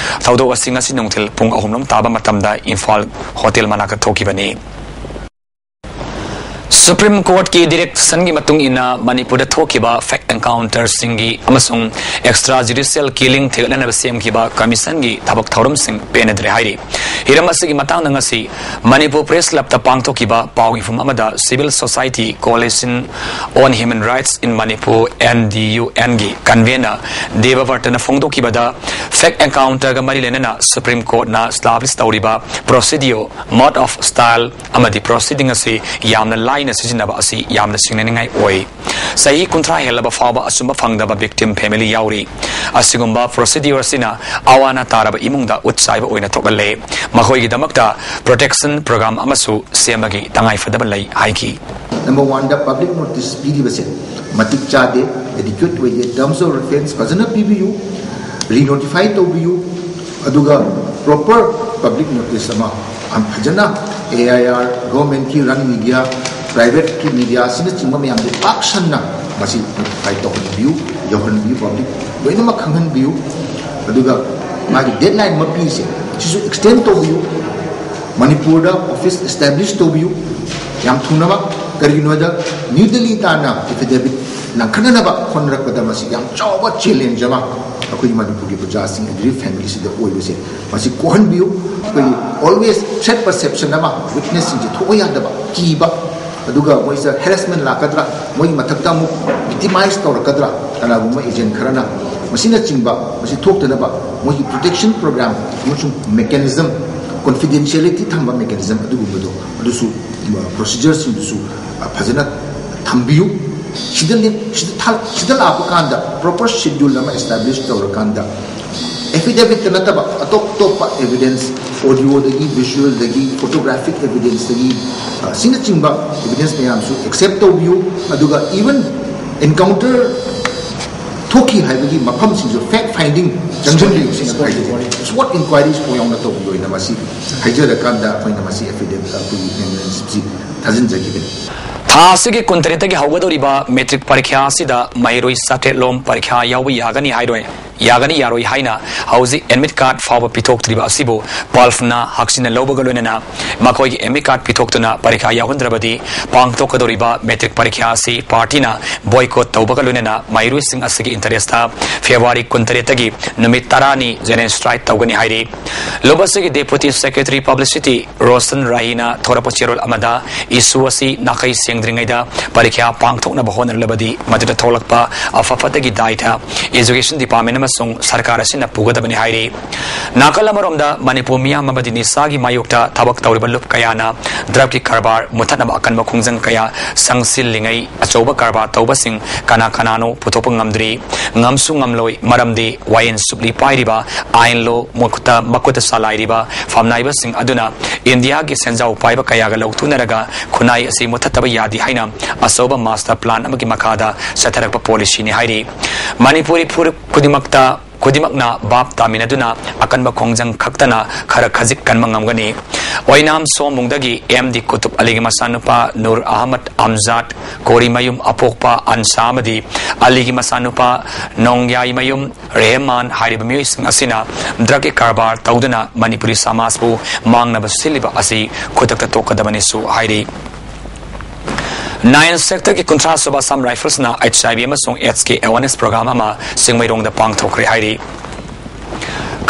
ꯊꯧꯗꯣꯛ ꯑꯁꯤ ꯉꯁꯤ ꯅꯨꯡꯊꯤꯜ ꯄꯨꯡ ꯑꯍꯨꯝ ꯂꯣꯝ ꯇꯥꯕ ꯃꯇꯝꯗ ꯏꯝꯐꯥꯜ ꯍꯣꯇꯦꯜ ꯃꯅꯥꯛꯇ ꯊꯣꯛꯈꯤꯕꯅꯤ꯫ ꯁꯨꯄ꯭ꯔꯤꯝ ꯀꯣꯔꯠꯀꯤ ꯗꯤꯔꯦꯛꯁꯟꯒꯤ ꯃꯇꯨꯡ ꯏꯟꯅ ꯃꯅꯤꯄꯨꯔꯗ ꯊꯣꯛꯈꯤꯕ ꯐꯦꯛ ꯑꯦꯟꯀꯥꯎꯟꯇꯔꯁꯤꯡꯒꯤ ꯑꯃꯁꯨꯡ ꯑꯦꯛꯁꯇ꯭ꯔꯥ ꯖꯨꯗꯤꯁꯤꯌꯦꯜ ꯀꯤꯂꯤꯡ ꯊꯤꯒꯠꯅꯅꯕ ꯁꯦꯝꯈꯤꯕ ꯀꯃꯤꯁꯟꯒꯤ ꯊꯕꯛ ꯊꯧꯔꯝꯁꯤꯡ ꯄꯦꯟꯅꯗ꯭ꯔꯦ ꯍꯥꯏꯔꯤ꯫ ꯍꯤꯔꯝ ꯑꯁꯤꯒꯤ ꯃꯇꯥꯡꯗ ꯉꯁꯤ ꯃꯅꯤꯄꯨꯔ ꯄ꯭ꯔꯦꯁ ꯀ꯭ꯂꯕꯇ ꯄꯥꯡꯊꯣꯛꯈꯤꯕ ꯄꯥꯎ ꯃꯤꯐꯝ ꯑꯃꯗ Civil Society Coalition on Human Rights in Manipur, N D U ꯑꯦꯟꯒꯤ ꯀꯟꯚꯦꯅꯔ ꯗꯦꯕꯕꯔꯇꯅ ꯐꯣꯡꯗꯣꯛꯈꯤꯕꯗ, ꯐꯦꯛ ꯑꯦꯟꯀꯥꯎꯟꯇꯔꯒ ꯃꯔꯤ ꯂꯩꯅꯅ ꯁꯨꯄ꯭ꯔꯤꯝ ꯀꯣꯔꯠꯅ ꯏꯁꯇꯥꯕ꯭ꯂꯤꯁ ꯇꯧꯔꯤꯕ ꯄ꯭ꯔꯣꯁꯤꯗꯤꯌꯣ, ꯃꯣꯗ ꯑꯣꯐ ꯁ꯭ꯇꯥꯏꯜ ꯑꯃꯗꯤ ꯄ꯭ꯔꯣꯁꯤꯗꯤꯡ ꯑꯁꯤ ꯌꯥꯝꯅ ꯂꯥꯏꯅ ꯁꯤꯖꯤꯟꯅꯕ ꯑꯁꯤ ꯌꯥꯝꯅ ꯁꯤꯡꯅꯅꯤꯡꯉꯥꯏ ꯑꯣꯏ꯫ ꯆꯍꯤ ꯀꯨꯟꯊ꯭ꯔꯥ ꯍꯦꯜꯂꯕ ꯐꯥꯎꯕ ꯑꯆꯨꯝꯕ ꯐꯪꯗꯕ ꯚꯤꯛꯇꯤꯝ ꯐꯦꯃꯤꯂꯤ ꯌꯥꯎꯔꯤ꯫ ꯑꯁꯤꯒꯨꯝꯕ ꯄ꯭ꯔꯣꯁꯤꯗ꯭ꯌꯨꯔ ꯑꯁꯤꯅ ꯑꯋꯥ ꯑꯅꯥ ꯇꯥꯔꯕ ꯏꯃꯨꯡꯗ ꯎꯠ ꯆꯥꯏꯕ ꯑꯣꯏꯅ ꯊꯣꯛꯍꯜꯂꯦ꯫ ꯃꯈꯣꯏꯒꯤꯗꯃꯛꯇ ꯄ꯭ꯔꯣꯇꯦꯛꯁꯟ ꯄ꯭ꯔꯣꯒ꯭ꯔꯥꯝ ꯑꯃꯁꯨ ꯁꯦꯝꯕꯒꯤ ꯇꯉꯥꯏꯐꯗꯕ ꯂꯩ ꯍꯥꯏꯈꯤ꯫ ꯅꯝꯕꯔ ꯋꯥꯟꯗ, ꯄꯕ꯭ꯂꯤꯛ ꯅꯣꯇꯤꯁ ꯄꯤꯔꯤꯕꯁꯦ ꯃꯇꯤꯛ ꯆꯥꯗꯦ꯫ ꯑꯦꯗꯤꯀ꯭ꯋꯦꯠ ꯑꯣꯏꯗꯦ, terms of reference ꯐꯖꯅ ꯄꯤꯕꯤꯌꯨ, ꯔꯤꯅꯣꯇꯤꯐꯥꯏ ꯇꯧꯕꯤꯌꯨ, ꯑꯗꯨꯒ proper public notice ꯑꯃ ꯌꯥꯝ ꯐꯖꯅ, ꯑꯦ ꯑꯥꯏ ꯑꯥꯔ, ꯒꯣꯔꯃꯦꯟꯀꯤ ꯔꯟ ꯃꯤꯗꯤꯌꯥ, ꯄ꯭ꯔꯥꯏꯚꯦꯠꯀꯤ ꯃꯤꯗꯤꯌꯥ ꯑꯁꯤꯅꯆꯤꯡꯕ ꯃꯌꯥꯝꯁꯦ ꯄꯥꯛ ꯁꯟꯅ ꯃꯁꯤ ꯅꯣꯇꯤꯐꯥꯏ ꯇꯧꯍꯟꯕꯤꯌꯨ, ꯌꯧꯍꯟꯕꯤꯌꯨ, ꯄꯕ꯭ꯂꯤꯛ ꯂꯣꯏꯅꯃꯛ ꯈꯪꯍꯟꯕꯤꯌꯨ꯫ ꯑꯗꯨꯒ ꯃꯥꯒꯤ ꯗꯦꯗꯂꯥꯏꯟ ꯑꯃ ꯄꯤꯔꯤꯁꯦ, ꯁꯤꯁꯨ ꯑꯦꯛꯁꯇꯦꯟ ꯇꯧꯕꯤꯌꯨ꯫ ꯃꯅꯤꯄꯨꯔꯗ ꯑꯣꯐꯤꯁ ꯑꯦꯁꯇꯥꯕ꯭ꯂꯤꯁ ꯇꯧꯕꯤꯌꯨ ꯌꯥꯝ ꯊꯨꯅꯃꯛ꯫ ꯀꯔꯤꯒꯤꯅꯣ ꯍꯥꯏꯗ, ꯅ꯭ꯌꯨ ꯗꯦꯜꯂꯤ ꯇꯥꯟꯅ ꯑꯦꯐꯤꯗꯦꯕꯤꯠ ꯂꯪꯈꯠꯅꯅꯕ ꯍꯣꯠꯅꯔꯛꯄꯗ ꯃꯁꯤ ꯌꯥꯝ ꯆꯥꯎꯕ ꯆꯦꯂꯦꯟꯖ ꯑꯃ ꯑꯩꯈꯣꯏꯒꯤ ꯃꯅꯤꯄꯨꯔꯒꯤ ꯄ꯭ꯔꯖꯥꯁꯤꯡ, ꯑꯦꯒ꯭ꯔꯤ ꯐꯦꯃꯤꯂꯤꯁꯤꯗ ꯑꯣꯏꯕꯁꯦ, ꯃꯁꯤ ꯀꯣꯛꯍꯟꯕꯤꯌꯨ꯫ ꯑꯩꯈꯣꯏꯒꯤ always threat perception ꯑꯃ ꯋꯤꯠꯅꯦꯁꯁꯤꯡꯁꯦ ꯊꯣꯛꯄ ꯌꯥꯗꯕ, ꯀꯤꯕ, ꯑꯗꯨꯒ ꯃꯣꯏꯁꯤꯗ ꯍꯦꯔꯦꯁꯃꯦꯟ ꯂꯥꯛꯀꯗ꯭ꯔꯥ, ꯃꯣꯏꯒꯤ ꯃꯊꯛꯇ ꯑꯃꯨꯛ ꯚꯤꯛꯇꯤꯃꯥꯏꯁ ꯇꯧꯔꯛꯀꯗ꯭ꯔꯥ, ꯀꯅꯥꯒꯨꯝꯕ ꯑꯦꯖꯦꯟ ꯈꯔꯅ, ꯃꯁꯤꯅꯆꯤꯡꯕ, ꯃꯁꯤ ꯊꯣꯛꯇꯅꯕ ꯃꯣꯏꯒꯤ ꯄ꯭ꯔꯣꯇꯦꯛꯁꯟ ꯄ꯭ꯔꯣꯒ꯭ꯔꯥꯝ ꯑꯃꯁꯨꯡ ꯃꯦꯀꯥꯅꯤꯖꯝ, ꯀꯣꯟꯐꯤꯗꯦꯟꯁꯤꯌꯦꯂꯤꯇꯤ ꯊꯝꯕ ꯃꯦꯀꯥꯅꯤꯖꯝ ꯑꯗꯨꯒꯨꯝꯕꯗꯣ, ꯑꯗꯨꯁꯨ ꯄ꯭ꯔꯣꯁꯤꯖꯔꯁꯤꯡꯗꯨꯁꯨ ꯐꯖꯅ ꯊꯝꯕꯤꯌꯨ꯫ ꯁꯤꯗ ꯂꯦꯞ-, ꯁꯤꯗ ꯊꯥ-, ꯁꯤꯗ ꯂꯥꯛꯄ ꯀꯥꯟꯗ ꯄ꯭ꯔꯣꯄꯔ ꯁꯦꯗ꯭ꯌꯨꯜ ꯑꯃ ꯑꯦꯁꯇꯥꯕ꯭ꯂꯤꯁ ꯇꯧꯔꯀꯥꯟꯗ, ꯑꯦꯐꯤꯗꯦꯕꯤꯠꯇ ꯅꯠꯇꯕ ꯑꯇꯣꯞ ꯑꯇꯣꯞꯄ ꯑꯦꯚꯤꯗꯦꯟꯁ, ꯑꯣꯗꯤꯑꯣꯗꯒꯤ, ꯚꯤꯖꯨꯋꯦꯜꯗꯒꯤ, ꯐꯣꯇꯣꯒ꯭ꯔꯥꯐꯤꯛ ꯑꯦꯚꯤꯗꯦꯟꯁꯇꯒꯤ, ꯑꯁꯤꯅꯆꯤꯡꯕ ꯑꯦꯚꯤꯗꯦꯟꯁ ꯃꯌꯥꯝꯁꯨ ꯑꯦꯛꯁꯦꯞ ꯇꯧꯕꯤꯌꯨ꯫ ꯑꯗꯨꯒ ꯏꯚꯟ ꯑꯦꯟꯀꯥꯎꯟꯇꯔ ꯊꯣꯛꯈꯤ ꯍꯥꯏꯕꯒꯤ ꯃꯐꯝꯁꯤꯡꯁꯨ ꯐꯦꯛ ꯐꯥꯏꯟꯗꯤꯡ ꯆꯪꯁꯤꯟꯕꯤꯌꯨ꯫ ꯁꯤꯅ ꯈ꯭ꯋꯥꯏꯗꯒꯤ ꯁ꯭ꯄꯣꯠ ꯏꯟꯀ꯭ꯋꯥꯏꯔꯤꯁ ꯐꯥꯎ ꯌꯥꯎꯅ ꯇꯧꯕꯤꯌꯨ ꯍꯥꯏꯅ ꯃꯁꯤ ꯍꯥꯏꯖꯔꯀꯥꯟꯗ ꯑꯩꯈꯣꯏꯅ ꯃꯁꯤ ꯑꯦꯐꯤꯗꯦꯕꯤꯠ, ꯑꯩꯈꯣꯏꯒꯤ ꯃꯦꯃꯣꯔꯦꯟꯗꯝꯁꯤ ꯊꯥꯖꯤꯟꯖꯈꯤꯕꯅꯤ꯫ ꯊꯥ ꯑꯁꯤꯒꯤ ꯀꯨꯟꯇꯔꯦꯠꯇꯒꯤ ꯍꯧꯒꯗꯧꯔꯤꯕ ꯃꯦꯇ꯭ꯔꯤꯛ ꯄꯔꯤꯈ꯭ꯌꯥ ꯑꯁꯤꯗ ꯃꯍꯩꯔꯣꯏ ꯆꯥꯇ꯭ꯔꯦꯠꯂꯣꯝ ꯄꯔꯤꯈ꯭ꯌꯥ ꯌꯥꯎꯕ ꯌꯥꯒꯅꯤ ꯍꯥꯏꯔꯣꯏ, ꯌꯥꯒꯅꯤ ꯌꯥꯔꯣꯏ ꯍꯥꯏꯅ ꯍꯧꯖꯤꯛ ꯑꯦꯗꯃꯤꯠ ꯀꯥꯔꯗ ꯐꯥꯎꯕ ꯄꯤꯊꯣꯛꯇ꯭ꯔꯤꯕ ꯑꯁꯤꯕꯨ ꯄꯜꯐꯅ ꯍꯛꯆꯤꯟꯅ ꯂꯧꯕꯒ ꯂꯣꯏꯅꯅ ꯃꯈꯣꯏꯒꯤ ꯑꯦꯗꯃꯤꯠ ꯀꯥꯔꯗ ꯄꯤꯊꯣꯛꯇꯨꯅ ꯄꯔꯤꯈ꯭ꯌꯥ ꯌꯥꯎꯍꯟꯗ꯭ꯔꯕꯗꯤ ꯄꯥꯡꯊꯣꯛꯀꯗꯧꯔꯤꯕ ꯃꯦꯇ꯭ꯔꯤꯛ ꯄꯔꯤꯈ꯭ꯌꯥ ꯑꯁꯤ ꯄꯥꯔꯇꯤꯅ ꯕꯣꯏꯀꯣꯠ ꯇꯧꯕꯒ ꯂꯣꯏꯅꯅ ꯃꯍꯩꯔꯣꯏꯁꯤꯡ ꯑꯁꯤꯒꯤ ꯏꯟꯇꯔꯦꯁꯇ ꯐꯦꯕ꯭ꯔꯨꯋꯥꯔꯤ ꯀꯨꯟꯇꯔꯦꯠꯇꯒꯤ ꯅꯨꯃꯤꯠ ꯇꯔꯥꯅꯤ ꯖꯦꯅꯔꯦꯜ ꯁ꯭ꯇ꯭ꯔꯥꯏꯛ ꯇꯧꯒꯅꯤ ꯍꯥꯏꯔꯤ꯫ ꯂꯨꯞ ꯑꯁꯤꯒꯤ ꯗꯦꯄꯨꯇꯤ ꯁꯦꯀ꯭ꯔꯦꯇꯔꯤ ꯄꯕ꯭ꯂꯤꯁꯤꯇꯤ ꯔꯣꯁꯟ ꯔꯥꯍꯤꯅ ꯊꯣꯔꯛꯄ ꯆꯦꯔꯣꯜ ꯑꯃꯗ ꯏꯁꯨ ꯑꯁꯤ ꯅꯥꯈꯩ ꯁꯦꯡꯗ꯭ꯔꯤꯉꯩꯗ ꯄꯔꯤꯈ꯭ꯌꯥ ꯄꯥꯡꯊꯣꯛꯅꯕ ꯍꯣꯠꯅꯔꯛꯂꯕꯗꯤ ꯃꯗꯨꯗ ꯊꯣꯛꯂꯛꯄ ꯑꯐ ꯐꯠꯇꯒꯤ ꯗꯥꯏꯇ ꯏꯖꯨꯀꯦꯁꯟ ꯗꯤꯄꯥꯔꯠꯃꯦꯟ ꯑꯃꯁꯨꯡ ꯁꯔꯀꯥꯔ ꯑꯁꯤꯅ ꯄꯨꯒꯗꯕꯅꯤ ꯍꯥꯏꯔꯤ꯫ ꯅꯥꯀꯜ ꯑꯃꯔꯣꯝꯗ ꯃꯅꯤꯄꯨꯔ ꯃꯤꯌꯥꯝ ꯑꯃꯗꯤ ꯅꯤꯁꯥꯒꯤ ꯃꯥꯌꯣꯛꯇ ꯊꯕꯛ ꯇꯧꯔꯤꯕ ꯂꯨꯞ ꯀꯌꯥꯅ ꯗ꯭ꯔꯒꯀꯤ ꯀꯔꯕꯥꯔ ꯃꯨꯊꯠꯅꯕ ꯑꯀꯟꯕ ꯈꯣꯡꯖꯪ ꯀꯌꯥ ꯆꯪꯁꯤꯜꯂꯤꯉꯩ ꯑꯆꯧꯕ ꯀꯔꯕꯥꯔ ꯇꯧꯕꯁꯤꯡ ꯀꯅꯥ ꯀꯅꯥꯅꯣ ꯄꯨꯊꯣꯛꯄ ꯉꯝꯗ꯭ꯔꯤ꯫ ꯉꯝꯁꯨ ꯉꯝꯂꯣꯏ, ꯃꯔꯝꯗꯤ ꯋꯥꯌꯦꯜ ꯆꯨꯞꯂꯤ ꯄꯥꯏꯔꯤꯕ ꯑꯥꯏꯟ ꯂꯣ ꯃꯈꯨꯠꯇ, ꯃꯈꯨꯠꯇ ꯆꯂꯥꯏꯔꯤꯕ ꯐꯝꯅꯥꯏꯕꯁꯤꯡ ꯑꯗꯨꯅ ꯏꯟꯗꯤꯌꯥꯒꯤ ꯁꯦꯟꯖꯥꯎ ꯄꯥꯏꯕ ꯀꯌꯥꯒ ꯂꯧꯊꯨꯅꯔꯒ ꯈꯨꯟꯅꯥꯏ ꯑꯁꯤ ꯃꯨꯊꯠꯇꯕ ꯌꯥꯗꯦ꯫ ꯗꯤ ꯍꯥꯏꯅ ꯑꯆꯧꯕ ꯃꯥꯁꯇꯔ ꯄ꯭ꯂꯥꯟ ꯑꯃꯒꯤ ꯃꯈꯥꯗ ꯆꯠꯊꯔꯛꯄ ꯄꯣꯂꯤꯁꯤꯅꯤ ꯍꯥꯏꯔꯤ꯫ ꯃꯅꯤꯄꯨꯔꯤ ꯐꯨꯔꯨꯞ ꯈꯨꯗꯤꯡꯃꯛꯇ ꯈꯨꯗꯤꯡꯃꯛꯅ ꯚꯥꯞ ꯇꯥꯃꯤꯟꯅꯗꯨꯅ ꯑꯀꯟꯕ ꯈꯣꯡꯖꯪ ꯈꯛꯇꯅ ꯈꯔ ꯈꯖꯤꯛ ꯀꯟꯕ ꯉꯝꯒꯅꯤ꯫ ꯑꯣꯏꯅꯥꯝ ꯁꯣꯝꯕꯨꯡꯗꯒꯤ ꯑꯦꯝ ꯗꯤ ꯀꯨꯇꯨꯕ ꯑꯂꯤꯒꯤ ꯃꯆꯥꯅꯨꯄꯥ ꯅꯨꯔ ꯑꯍꯃꯗ ꯑꯝꯖꯥꯗ, ꯀꯣꯔꯤꯃꯌꯨꯝ ꯑꯄꯣꯛꯄ ꯑꯟꯁꯥ ꯑꯃꯗꯤ ꯑꯂꯤꯒꯤ ꯃꯆꯥꯅꯨꯄꯥ ꯅꯣꯡꯌꯥꯏꯃꯌꯨꯝ ꯔꯦꯍꯃꯥꯟ ꯍꯥꯏꯔꯤꯕ ꯃꯤꯑꯣꯏꯁꯤꯡ ꯑꯁꯤꯅ ꯗ꯭ꯔꯒꯀꯤ ꯀꯔꯕꯥꯔ ꯇꯧꯗꯨꯅ ꯃꯅꯤꯄꯨꯔꯤ ꯁꯃꯥꯖꯄꯨ ꯃꯥꯡꯅꯕ ꯁꯤꯜꯂꯤꯕ ꯑꯁꯤ ꯈꯨꯗꯛꯇ ꯇꯣꯛꯀꯗꯕꯅꯤꯁꯨ ꯍꯥꯏꯔꯤ꯫ ꯅꯥꯏꯟ ꯁꯦꯛꯇꯔꯒꯤ ꯀꯨꯟꯊ꯭ꯔꯥ ꯁꯨꯕ ꯑꯁꯥꯝ ꯔꯥꯏꯐꯜꯁꯅ ꯑꯩꯆ ꯑꯥꯏ ꯚꯤ ꯑꯃꯁꯨꯡ ꯑꯦꯗꯁꯀꯤ ꯑꯦꯋꯥꯔꯅꯦꯁ ꯄ꯭ꯔꯣꯒ꯭ꯔꯥꯝ ꯑꯃ ꯆꯤꯡꯃꯩꯔꯣꯡꯗ ꯄꯥꯡꯊꯣꯛꯈ꯭ꯔꯦ ꯍꯥꯏꯔꯤ꯫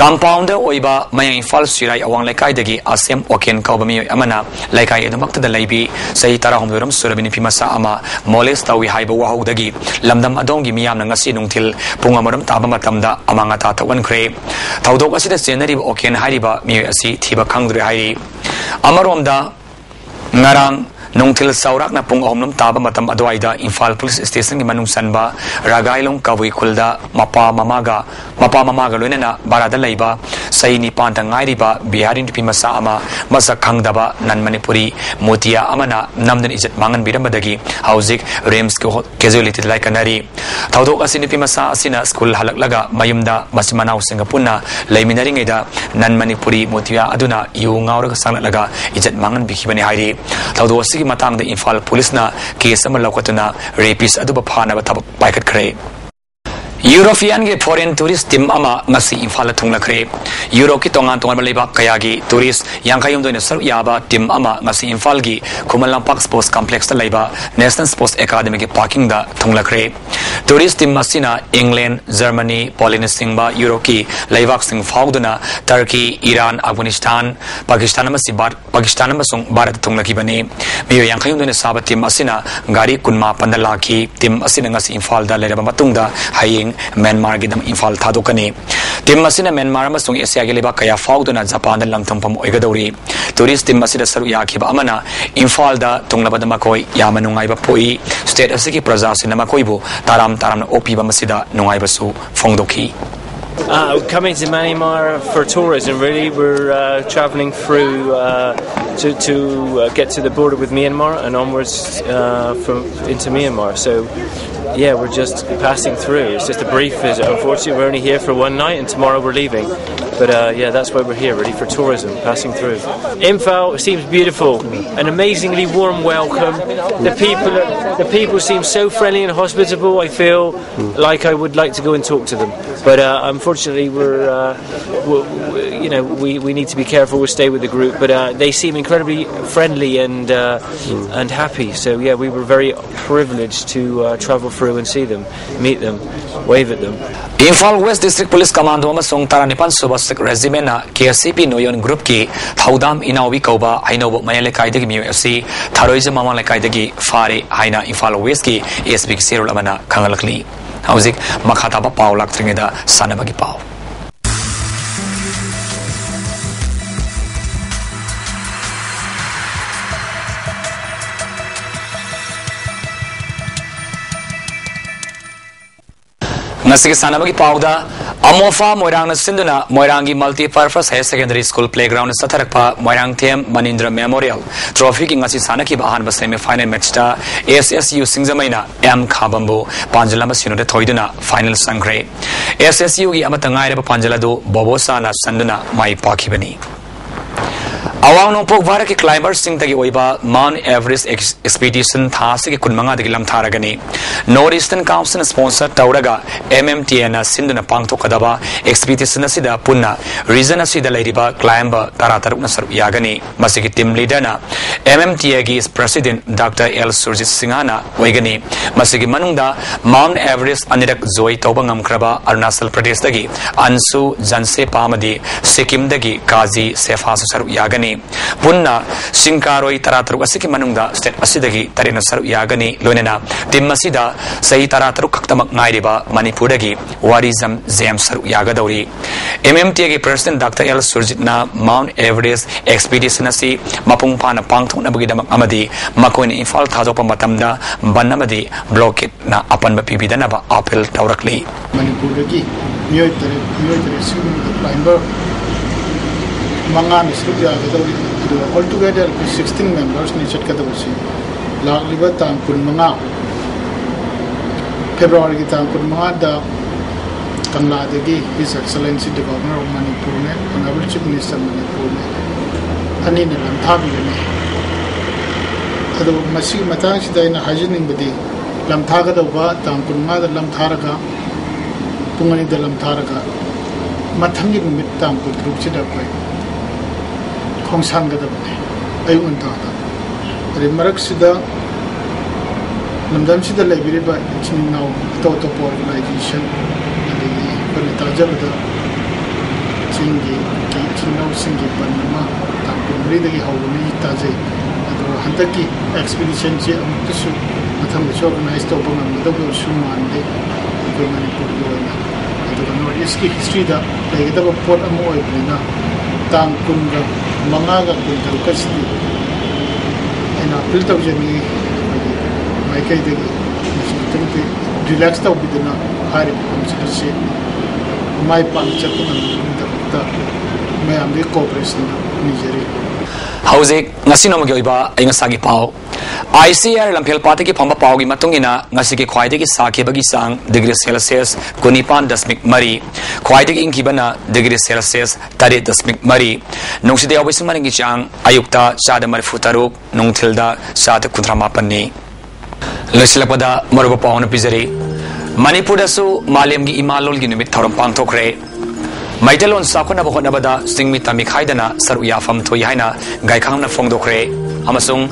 ꯀꯝꯄꯥꯎꯟꯗꯔ ꯑꯣꯏꯕ ꯃꯌꯥꯡ ꯏꯝꯐꯥꯜ ꯁꯤꯔꯥꯏ ꯑꯋꯥꯡ ꯂꯩꯀꯥꯏꯗꯒꯤ ꯑꯁꯦꯝ ꯑꯣꯀꯦꯟ ꯀꯧꯕ ꯃꯤꯑꯣꯏ ꯑꯃꯅ ꯂꯩꯀꯥꯏ ꯑꯗꯨꯃꯛꯇꯗ ꯂꯩꯕꯤ ꯆꯍꯤ ꯇꯔꯥꯍꯨꯝꯗꯣꯏꯔꯣꯝ ꯁꯨꯔꯕꯤ ꯅꯨꯄꯤ ꯃꯆꯥ ꯑꯃ ꯃꯣꯂꯦꯁ ꯇꯧꯏ ꯍꯥꯏꯕ ꯋꯥꯍꯧꯗꯒꯤ ꯂꯝꯗꯝ ꯑꯗꯣꯝꯒꯤ ꯃꯤꯌꯥꯝꯅ ꯉꯁꯤ ꯅꯨꯡꯊꯤꯜ ꯄꯨꯡ ꯑꯃꯔꯣꯝ ꯇꯥꯕ ꯃꯇꯝꯗ ꯑꯃꯥꯡ ꯑꯇꯥ ꯊꯣꯛꯍꯟꯈ꯭ꯔꯦ꯫ ꯊꯧꯗꯣꯛ ꯑꯁꯤꯗ ꯆꯦꯟꯅꯔꯤꯕ ꯑꯣꯀꯦꯟ ꯍꯥꯏꯔꯤꯕ ꯃꯤꯑꯣꯏ ꯑꯁꯤ ꯊꯤꯕ ꯈꯪꯗ꯭ꯔꯦ ꯍꯥꯏꯔꯤ꯫ ꯑꯃꯔꯣꯝꯗ, ꯉꯔꯥꯡ ꯅꯨꯡꯊꯤꯜ ꯆꯥꯎꯔꯥꯛꯅ ꯄꯨꯡ ꯑꯍꯨꯝꯂꯣꯝ ꯇꯥꯕ ꯃꯇꯝ ꯑꯗꯨꯋꯥꯏꯗ ꯏꯝꯐꯥꯜ ꯄꯨꯂꯤꯁ ꯁ꯭ꯇꯦꯁꯟꯒꯤ ꯃꯅꯨꯡ ꯆꯟꯕ ꯔꯥꯒꯥꯏꯂꯣꯡ ꯀꯕꯨꯏ ꯈꯨꯜꯗ ꯃꯄꯥ ꯃꯃꯥꯒ, ꯃꯄꯥ ꯃꯃꯥꯒ ꯂꯣꯏꯅꯅ ꯚꯔꯥꯗ ꯂꯩꯕ ꯆꯍꯤ ꯅꯤꯄꯥꯟꯗ ꯉꯥꯏꯔꯤꯕ ꯕꯤꯍꯥꯔꯤ ꯅꯨꯄꯤ ꯃꯆꯥ ꯑꯃ ꯃꯁꯛ ꯈꯪꯗꯕ ꯅꯟ ꯃꯅꯤꯄꯨꯔꯤ ꯃꯨꯇꯤꯌꯥ ꯑꯃꯅ ꯅꯝꯗꯨꯅ ꯏꯖꯠ ꯃꯥꯡꯍꯟꯕꯤꯔꯝꯕꯗ ꯍꯧꯖꯤꯛ ꯔꯤꯝꯁꯀꯤ ꯍꯣ-, ꯀꯦꯖꯨꯋꯦꯂꯤꯇꯤꯗ ꯂꯥꯏꯀꯠꯅꯔꯤ꯫ ꯊꯧꯗꯣꯛ ꯑꯁꯤ ꯅꯨꯄꯤ ꯃꯆꯥ ꯑꯁꯤꯅ ꯁ꯭ꯀꯨꯜ ꯍꯜꯂꯛꯂꯒ ꯃꯌꯨꯝꯗ ꯃꯆꯤꯟ ꯃꯅꯥꯎꯁꯤꯡꯒ ꯄꯨꯟꯅ ꯂꯩꯃꯤꯟꯅꯔꯤꯉꯩꯗ ꯅꯟ ꯃꯅꯤꯄꯨꯔꯤ ꯃꯨꯇꯤꯌꯥ ꯑꯗꯨꯅ ꯌꯨ ꯉꯥꯎꯔꯒ ꯆꯪꯂꯛꯂꯒ ꯏꯖꯠ ꯃꯥꯡꯍꯟꯕꯤꯈꯤꯕꯅꯤ ꯍꯥꯏꯔꯤ꯫ ꯊꯧꯗꯣꯛ ꯑꯁꯤꯒꯤ ꯃꯇꯥꯡꯗ ꯏꯝꯐꯥꯜ ꯄꯨꯂꯤꯁꯅ ꯀꯦꯁ ꯑꯃ ꯂꯧꯈꯠꯇꯨꯅ ꯔꯦꯄꯤꯁ ꯑꯗꯨꯕꯨ ꯐꯥꯅꯕ ꯊꯕꯛ ꯄꯥꯏꯈꯠꯈ꯭ꯔꯦ꯫ ꯌꯨꯔꯣꯄꯤꯌꯥꯟꯒꯤ ꯐꯣꯔꯦꯟ ꯇꯨꯔꯤꯁ ꯇꯤꯝ ꯑꯃ ꯉꯁꯤ ꯏꯝꯐꯥꯜꯗ ꯊꯨꯡꯂꯈ꯭ꯔꯦ꯫ ꯌꯨꯔꯣꯞꯀꯤ ꯇꯣꯉꯥꯟ ꯇꯣꯉꯥꯟꯕ ꯂꯩꯕꯥꯛ ꯀꯌꯥꯒꯤ ꯇꯨꯔꯤꯁ ꯌꯥꯡꯈꯩꯍꯨꯝꯗꯣꯏꯅ ꯁꯔꯨꯛ ꯌꯥꯕ ꯇꯤꯝ ꯑꯃ ꯉꯁꯤ ꯏꯝꯐꯥꯜꯒꯤ ꯈꯨꯃꯟ ꯂꯝꯄꯥꯛ ꯁ꯭ꯄꯣꯔꯠꯁ ꯀꯝꯄ꯭ꯂꯦꯛꯁꯇ ꯂꯩꯕ ꯅꯦꯁꯅꯦꯜ ꯁ꯭ꯄꯣꯔꯠꯁ ꯑꯦꯀꯥꯗꯃꯤꯒꯤ ꯄꯥꯔꯀꯤꯡꯗ ꯊꯨꯡꯂꯈ꯭ꯔꯦ꯫ ꯇꯨꯔꯤꯁ ꯇꯤꯝ ꯑꯁꯤꯅ ꯏꯪꯂꯦꯟ, ꯖꯔꯃꯅꯤ, ꯄꯣꯂꯦꯟꯅꯆꯤꯡꯕ ꯌꯨꯔꯣꯞꯀꯤ ꯂꯩꯕꯥꯛꯁꯤꯡ ꯐꯥꯎꯗꯨꯅ ꯇꯔꯀꯤ, ꯏꯔꯥꯟ, ꯑꯐꯒꯥꯅꯤꯁꯇꯥꯟ, ꯄꯥꯀꯤꯁꯇꯥꯟ ꯑꯃꯁꯨꯡ ꯚꯥꯔꯠ, ꯄꯥꯀꯤꯁꯇꯥꯟ ꯑꯃꯁꯨꯡ ꯚꯥꯔꯠꯇ ꯊꯨꯡꯂꯈꯤꯕꯅꯤ꯫ ꯃꯤꯑꯣꯏ ꯌꯥꯡꯈꯩꯍꯨꯝꯗꯣꯏꯅ ꯁꯥꯕ ꯇꯤꯝ ꯑꯁꯤꯅ ꯒꯥꯔꯤ ꯀꯨꯟꯃꯥꯄꯟꯗ ꯂꯥꯛꯈꯤ꯫ ꯇꯤꯝ ꯑꯁꯤꯅ ꯉꯁꯤ ꯏꯝꯐꯥꯜꯗ ꯂꯩꯔꯕ ꯃꯇꯨꯡꯗ ꯍꯌꯦꯡ ꯃ꯭ꯌꯥꯟꯃꯥꯔꯒꯤꯗꯃꯛ ꯏꯝꯐꯥꯜ ꯊꯥꯗꯣꯛꯀꯅꯤ꯫ ꯇꯤꯝ ꯑꯁꯤꯅ ꯃ꯭ꯌꯥꯟꯃꯥꯔ ꯑꯃꯁꯨꯡ ꯑꯦꯁꯤꯌꯥꯒꯤ ꯂꯩꯕꯥꯛ ꯀꯌꯥ ꯐꯥꯎꯗꯨꯅ ꯖꯄꯥꯟꯗ ꯂꯪꯊꯨꯝꯐꯝ ꯑꯣꯏꯒꯗꯧꯔꯤ꯫ ꯇꯨꯔꯤꯁ ꯇꯤꯝ ꯑꯁꯤꯗ ꯁꯔꯨꯛ ꯌꯥꯈꯤꯕ ꯑꯃꯅ ꯏꯝꯐꯥꯜꯗ ꯊꯨꯡꯂꯕꯗ ꯃꯈꯣꯏ ꯌꯥꯝꯅ ꯅꯨꯡꯉꯥꯏꯕ ꯄꯣꯛꯏ꯫ ꯁ꯭ꯇꯦꯠ ꯑꯁꯤꯒꯤ ꯄ꯭ꯔꯖꯥꯁꯤꯡꯅ ꯃꯈꯣꯏꯕꯨ ꯇꯔꯥꯝ ꯇꯔꯥꯝꯅ ꯑꯣꯛꯄꯤꯕ ꯑꯁꯤꯗ ꯅꯨꯡꯉꯥꯏꯕꯁꯨ ꯐꯣꯡꯗꯣꯛꯈꯤ꯫ Uh, coming to Myanmar for tourism, really. We're uh, traveling through uh, to, to uh, get to the border with Myanmar and onwards uh, from into Myanmar. So, yeah, we're just passing through. It's just a brief visit. Unfortunately, we're only here for one night, and tomorrow we're leaving. But uh, yeah, that's why we're here, really, for tourism, passing through. Imphal seems beautiful, an amazingly warm welcome. The people, the people seem so friendly and hospitable. I feel like I would like to go and talk to them. But uh, unfortunately, we're, uh, we you know, we, we need to be careful. We'll stay with the group, but uh, they seem incredibly friendly and uh, and happy. So yeah, we were very privileged to uh, travel through and see them, meet them, wave at them. Imphal West District Police Commando ꯑꯃꯁꯨꯡ ꯇꯔꯥꯅꯤꯄꯥꯟ ꯁꯨꯕ Sikh Regiment ꯅ K C P Noyon Group ꯀꯤ ꯊꯧꯗꯥꯝ ꯏꯅꯥꯎꯕꯤ ꯀꯧꯕ ꯍꯩꯅꯧꯕꯣꯛ ꯃꯌꯥꯏ ꯂꯩꯀꯥꯏꯗꯒꯤ ꯃꯤꯑꯣꯏ ꯑꯁꯤ ꯊꯥꯔꯣꯏꯖ ꯃꯃꯥꯡ ꯂꯩꯀꯥꯏꯗꯒꯤ ꯐꯥꯔꯦ ꯍꯥꯏꯅ ꯏꯝꯐꯥꯜ ꯋꯦꯁꯀꯤ S P ꯒꯤ ꯆꯦꯔꯣꯜ ꯑꯃꯅ ꯈꯪꯍꯜꯂꯛꯂꯤ꯫ ꯍꯧꯖꯤꯛ ꯃꯈꯥ ꯇꯥꯕ ꯄꯥꯎ ꯂꯥꯛꯇ꯭ꯔꯤꯉꯩꯗ ꯁꯥꯟꯅꯕꯒꯤ ꯄꯥꯎ꯫ ꯉꯁꯤꯒꯤ ꯁꯥꯟꯅꯕꯒꯤ ꯄꯥꯎꯗ ꯑꯃꯣꯐꯥ ꯃꯣꯏꯔꯥꯡꯅ ꯁꯤꯟꯗꯨꯅ ꯃꯣꯏꯔꯥꯡꯒꯤ Multipurpose Higher Secondary School Playground ꯗ ꯆꯠꯊꯔꯛꯄ ꯃꯣꯏꯔꯥꯡꯊꯦꯝ ꯃꯅꯤꯟꯗ꯭ꯔ Memorial Trophy ꯒꯤ ꯉꯁꯤ ꯁꯥꯟꯅꯈꯤꯕ ꯑꯍꯥꯟꯕ semi final match ꯇ S S U ꯁꯤꯡꯖꯃꯩꯅ M ꯈꯥꯕꯝꯕꯨ ꯄꯥꯟꯖꯜ ꯑꯃ ꯁꯤꯅꯣꯗ ꯊꯣꯏꯗꯨꯅ final ꯆꯪꯈ꯭ꯔꯦ꯫ S S U ꯒꯤ ꯑꯃꯠꯇ ꯉꯥꯏꯔꯕ ꯄꯥꯟꯖꯜ ꯑꯗꯨ ꯕꯣꯕꯣꯁꯥꯅ ꯆꯟꯗꯨꯅ ꯃꯥꯏ ꯄꯥꯛꯈꯤꯕꯅꯤ꯫ ꯑꯋꯥꯡ ꯅꯣꯡꯄꯣꯛ ꯚꯥꯔꯠꯀꯤ climber ꯁꯤꯡꯗꯒꯤ ꯑꯣꯏꯕ Mount Everest ex-, expedition ꯊꯥ ꯑꯁꯤꯒꯤ ꯀꯨꯟ ꯃꯉꯥꯗꯒꯤ ꯂꯝꯊꯥꯔꯒꯅꯤ꯫ North Eastern Council ꯅ sponsor ꯇꯧꯔꯒ M M T A ꯅ ꯁꯤꯟꯗꯨꯅ ꯄꯥꯡꯊꯣꯛꯀꯗꯕ expedition ꯑꯁꯤꯗ ꯄꯨꯟꯅ region ꯑꯁꯤꯗ ꯂꯩꯔꯤꯕ climber ꯇꯔꯥ ꯇꯔꯨꯛꯅ ꯁꯔꯨꯛ ꯌꯥꯒꯅꯤ꯫ ꯃꯁꯤꯒꯤ team leader ꯅ M M T A ꯒꯤ president Doctor L ꯁꯨꯔꯖꯤꯠ ꯁꯤꯡꯍꯅ ꯑꯣꯏꯒꯅꯤ꯫ ꯃꯁꯤꯒꯤ ꯃꯅꯨꯡꯗ Mount Everest ꯑꯅꯤꯔꯛ ꯖꯣꯏ ꯇꯧꯕ ꯉꯝꯈ꯭ꯔꯕ ꯑꯔꯨꯅꯥꯆꯜ ꯄ꯭ꯔꯗꯦꯁꯇꯒꯤ ꯑꯟꯁꯨ ꯖꯟꯁꯦꯄꯥ ꯑꯃꯗꯤ ꯁꯤꯛꯀꯤꯝꯗꯒꯤ ꯀꯥꯖꯤ ꯁꯦꯐꯥꯁꯨ ꯁꯔꯨꯛ ꯌꯥꯒꯅꯤ꯫ ꯄꯨꯟꯅ ꯆꯤꯡ ꯀꯥꯔꯣꯏ ꯇꯔꯥ ꯇꯔꯨꯛ ꯑꯁꯤꯒꯤ ꯃꯅꯨꯡꯗ state ꯑꯁꯤꯗꯒꯤ ꯇꯔꯦꯠꯅ ꯁꯔꯨꯛ ꯌꯥꯒꯅꯤ꯫ ꯂꯣꯏꯅꯅ team ꯑꯁꯤꯗ ꯆꯍꯤ ꯇꯔꯥ ꯇꯔꯨꯛ ꯈꯛꯇꯃꯛ ꯉꯥꯏꯔꯤꯕ ꯃꯅꯤꯄꯨꯔꯗꯒꯤ ꯋꯥꯔꯤꯖꯝ ꯖꯦꯝꯁ ꯁꯔꯨꯛ ꯌꯥꯒꯗꯧꯔꯤ꯫ M M T A ꯒꯤ president Doctor L ꯁꯨꯔꯖꯤꯠꯅ Mount Everest expedition ꯑꯁꯤ ꯃꯄꯨꯡ ꯐꯥꯅ ꯄꯥꯡꯊꯣꯛꯅꯕꯒꯤꯗꯃꯛ ꯑꯃꯗꯤ ꯃꯈꯣꯏꯅ ꯏꯝꯐꯥꯜ ꯊꯥꯗꯣꯛꯄ ꯃꯇꯝꯗ ꯕꯟ ꯑꯃꯗꯤ blockade ꯅ ꯑꯄꯟꯕ ꯄꯤꯕꯤꯗꯅꯕ appeal ꯇꯧꯔꯛꯂꯤ꯫ ꯃꯅꯤꯄꯨꯔꯗꯒꯤ ꯃꯤꯑꯣꯏ ꯇꯔꯦꯠ, ꯃꯤꯑꯣꯏ ꯇꯔꯦꯠꯁꯤꯒꯤ ꯃꯅꯨꯡꯗ ꯀ꯭ꯂꯥꯏꯝꯕꯔ ꯃꯉꯥꯅ ꯁꯔꯨꯛ ꯌꯥꯒꯗꯧꯔꯤ꯫ ꯑꯗꯨꯒ ꯑꯣꯜ ꯇꯨꯒꯦꯗꯔ ꯑꯩꯈꯣꯏ ꯁꯤꯛꯁꯇꯤꯟ ꯃꯦꯝꯕꯔꯁꯅꯤ ꯆꯠꯀꯗꯕꯁꯤ꯫ ꯂꯥꯛꯂꯤꯕ ꯇꯥꯡ ꯀꯨꯟꯃꯉꯥ, ꯐꯦꯕ꯭ꯔꯨꯋꯥꯔꯤꯒꯤ ꯇꯥꯡ ꯀꯨꯟꯃꯉꯥꯗ ꯀꯪꯂꯥꯗꯒꯤ His Excellency the Governor of ꯃꯅꯤꯄꯨꯔꯅꯦ, Honorable Chief Minister ꯃꯅꯤꯄꯨꯔꯅꯦ, ꯑꯅꯤꯅ ꯂꯝꯊꯥꯕꯤꯒꯅꯤ꯫ ꯑꯗꯨ ꯃꯁꯤꯒꯤ ꯃꯇꯥꯡꯁꯤꯗ ꯑꯩꯅ ꯍꯥꯏꯖꯅꯤꯡꯕꯗꯤ, ꯂꯝꯊꯥꯒꯗꯧꯕ ꯇꯥꯡ ꯀꯨꯟꯃꯉꯥꯗ ꯂꯝꯊꯥꯔꯒ, ꯄꯨꯡ ꯑꯅꯤꯗ ꯂꯝꯊꯥꯔꯒ, ꯃꯊꯪꯒꯤ ꯅꯨꯃꯤꯠ ꯇꯥꯡ ꯀꯨꯟꯇꯔꯨꯛꯁꯤꯗ ꯑꯩꯈꯣꯏ ꯈꯣꯡꯁꯥꯟꯒꯗꯕꯅꯤ, ꯑꯌꯨꯛ ꯉꯟꯇꯥꯗ꯫ ꯑꯗꯩ ꯃꯔꯛꯁꯤꯗ ꯂꯝꯗꯝꯁꯤꯗ ꯂꯩꯕꯤꯔꯤꯕ ꯏꯆꯤꯟ ꯏꯅꯥꯎ ꯑꯇꯣꯞ ꯑꯇꯣꯞꯄ organization, ꯑꯗꯒꯤ ꯑꯩꯈꯣꯏꯅ ꯇꯥꯖꯕꯗ ꯆꯤꯡꯒꯤ ꯏꯆꯤꯟ ꯏꯅꯥꯎꯁꯤꯡꯒꯤ ꯕꯟ ꯑꯃ ꯇꯥꯡ ꯀꯨꯟꯃꯔꯤꯗꯒꯤ ꯍꯧꯒꯅꯤ ꯇꯥꯖꯩ꯫ ꯑꯗꯣ ꯍꯟꯗꯛꯀꯤ expeditionꯁꯤ ꯑꯃꯨꯛꯇꯁꯨ ꯃꯊꯪꯗꯁꯨ organize ꯇꯧꯕ ꯉꯝꯒꯗꯕꯁꯨ ꯃꯥꯟꯗꯦ ꯑꯩꯈꯣꯏ ꯃꯅꯤꯄꯨꯔꯒꯤ ꯑꯣꯏꯅ꯫ ꯑꯗꯨꯒ North Eastꯀꯤ historyꯗ ꯂꯩꯒꯗꯕ ꯄꯣꯠ ꯑꯃ ꯑꯣꯏꯕꯅꯤꯅ, ꯇꯥꯡ ꯀꯨꯟꯒ ꯃꯉꯥꯒ ꯀꯨꯟꯇꯔꯨꯛꯀꯁꯤꯗꯤ ꯑꯩꯅ appeal ꯇꯧꯖꯅꯤꯡꯉꯤ, ꯑꯩꯈꯣꯏꯒꯤ ꯃꯥꯏꯀꯩꯗꯒꯤ ꯃꯁꯤ ꯑꯗꯨꯛꯀꯤ ꯃꯇꯤꯛ relax ꯇꯧꯕꯤꯗꯨꯅ ꯍꯥꯏꯔꯤꯕ ꯐꯪꯁꯟ ꯑꯁꯤ ꯃꯥꯏ ꯄꯥꯛꯅ ꯆꯠꯄ ꯉꯝꯅꯕꯒꯤꯗꯃꯛꯇ ꯃꯌꯥꯝꯗꯒꯤ cooperation ꯅꯤꯖꯔꯤ꯫ ꯍꯧꯖꯤꯛ ꯉꯁꯤ ꯅꯣꯡꯃꯒꯤ ꯑꯣꯏꯕ ꯑꯏꯪ ꯑꯁꯥꯒꯤ ꯄꯥꯎ꯫ ICAR ꯂꯝꯐꯦꯜ ꯄꯥꯠꯇꯒꯤ ꯐꯪꯕ ꯄꯥꯎꯒꯤ ꯃꯇꯨꯡ ꯏꯟꯅ, ꯉꯁꯤꯒꯤ ꯈ꯭ꯋꯥꯏꯗꯒꯤ ꯁꯥꯈꯤꯕꯒꯤ ꯆꯥꯡ ꯗꯤꯒ꯭ꯔꯤ ꯁꯦꯜꯁꯤꯌꯁ ꯀꯨꯟꯅꯤꯄꯥꯟ ꯗꯁꯃꯤꯛ ꯃꯔꯤ, ꯈ꯭ꯋꯥꯏꯗꯒꯤ ꯏꯪꯈꯤꯕꯅ ꯗꯤꯒ꯭ꯔꯤ ꯁꯦꯜꯁꯤꯌꯁ ꯇꯔꯦꯠ ꯗꯁꯃꯤꯛ ꯃꯔꯤ, ꯅꯨꯡꯁꯤꯠꯇ ꯌꯥꯎꯕ ꯏꯁꯤꯡ ꯃꯅꯤꯟꯒꯤ ꯆꯥꯡ ꯑꯌꯨꯛꯇ ꯆꯥꯗ ꯃꯔꯤꯐꯨ ꯇꯔꯨꯛ, ꯅꯨꯡꯊꯤꯜꯗ ꯆꯥꯗ ꯀꯨꯟꯊ꯭ꯔꯥ ꯃꯥꯄꯟꯅꯤ꯫ ꯂꯣꯏꯁꯤꯜꯂꯛꯄꯗ ꯃꯔꯨꯑꯣꯏꯕ ꯄꯥꯎ ꯑꯃ ꯄꯤꯖꯔꯤ꯫ ꯃꯅꯤꯄꯨꯔꯗꯁꯨ ꯃꯥꯂꯦꯝꯒꯤ ꯏꯃꯥ ꯂꯣꯜꯒꯤ ꯅꯨꯃꯤꯠ ꯊꯧꯔꯝ ꯄꯥꯡꯊꯣꯛꯈ꯭ꯔꯦ꯫ ꯃꯩꯇꯩꯂꯣꯟ ꯆꯥꯎꯈꯠꯅꯕ ꯍꯣꯠꯅꯕꯗ ꯆꯤꯡꯃꯤ ꯇꯝꯃꯤ ꯈꯥꯏꯗꯅ ꯁꯔꯨꯛ ꯌꯥꯐꯝ ꯊꯣꯛꯏ ꯍꯥꯏꯅ ꯒꯥꯏꯈꯥꯝꯅ ꯐꯣꯡꯗꯣꯛꯈ꯭ꯔꯦ꯫ ꯑꯃꯁꯨꯡ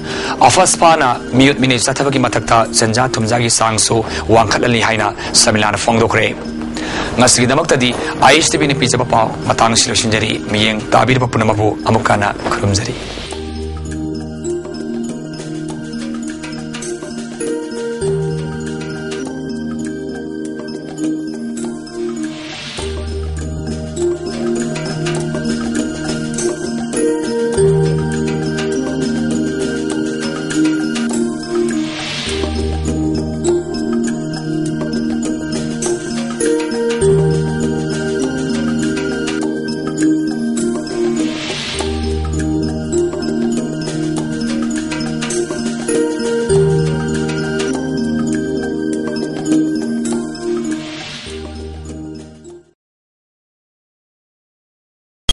ꯑꯐꯁꯄꯥꯅ ꯃꯤꯑꯣꯠ ꯃꯤꯅꯩ ꯆꯠꯊꯕꯒꯤ ꯃꯊꯛꯇ ꯁꯦꯟꯖꯥ ꯊꯨꯝꯖꯥꯒꯤ ꯆꯥꯡꯁꯨ ꯋꯥꯡꯈꯠꯍꯜꯂꯤ ꯍꯥꯏꯅ ꯁꯃꯤꯂꯥꯅ ꯐꯣꯡꯗꯣꯛꯈ꯭ꯔꯦ꯫ ꯉꯁꯤꯒꯤꯗꯃꯛꯇꯗꯤ ISTVꯅ ꯄꯤꯖꯕ ꯄꯥꯎ ꯃꯇꯥꯡꯁꯤ ꯂꯣꯏꯁꯤꯟꯖꯔꯤ꯫ ꯃꯤꯠꯌꯦꯡ ꯇꯥꯕꯤꯔꯕ ꯄꯨꯝꯅꯃꯛꯄꯨ ꯑꯃꯨꯛ ꯍꯟꯅ ꯈꯨꯔꯨꯝꯖꯔꯤ꯫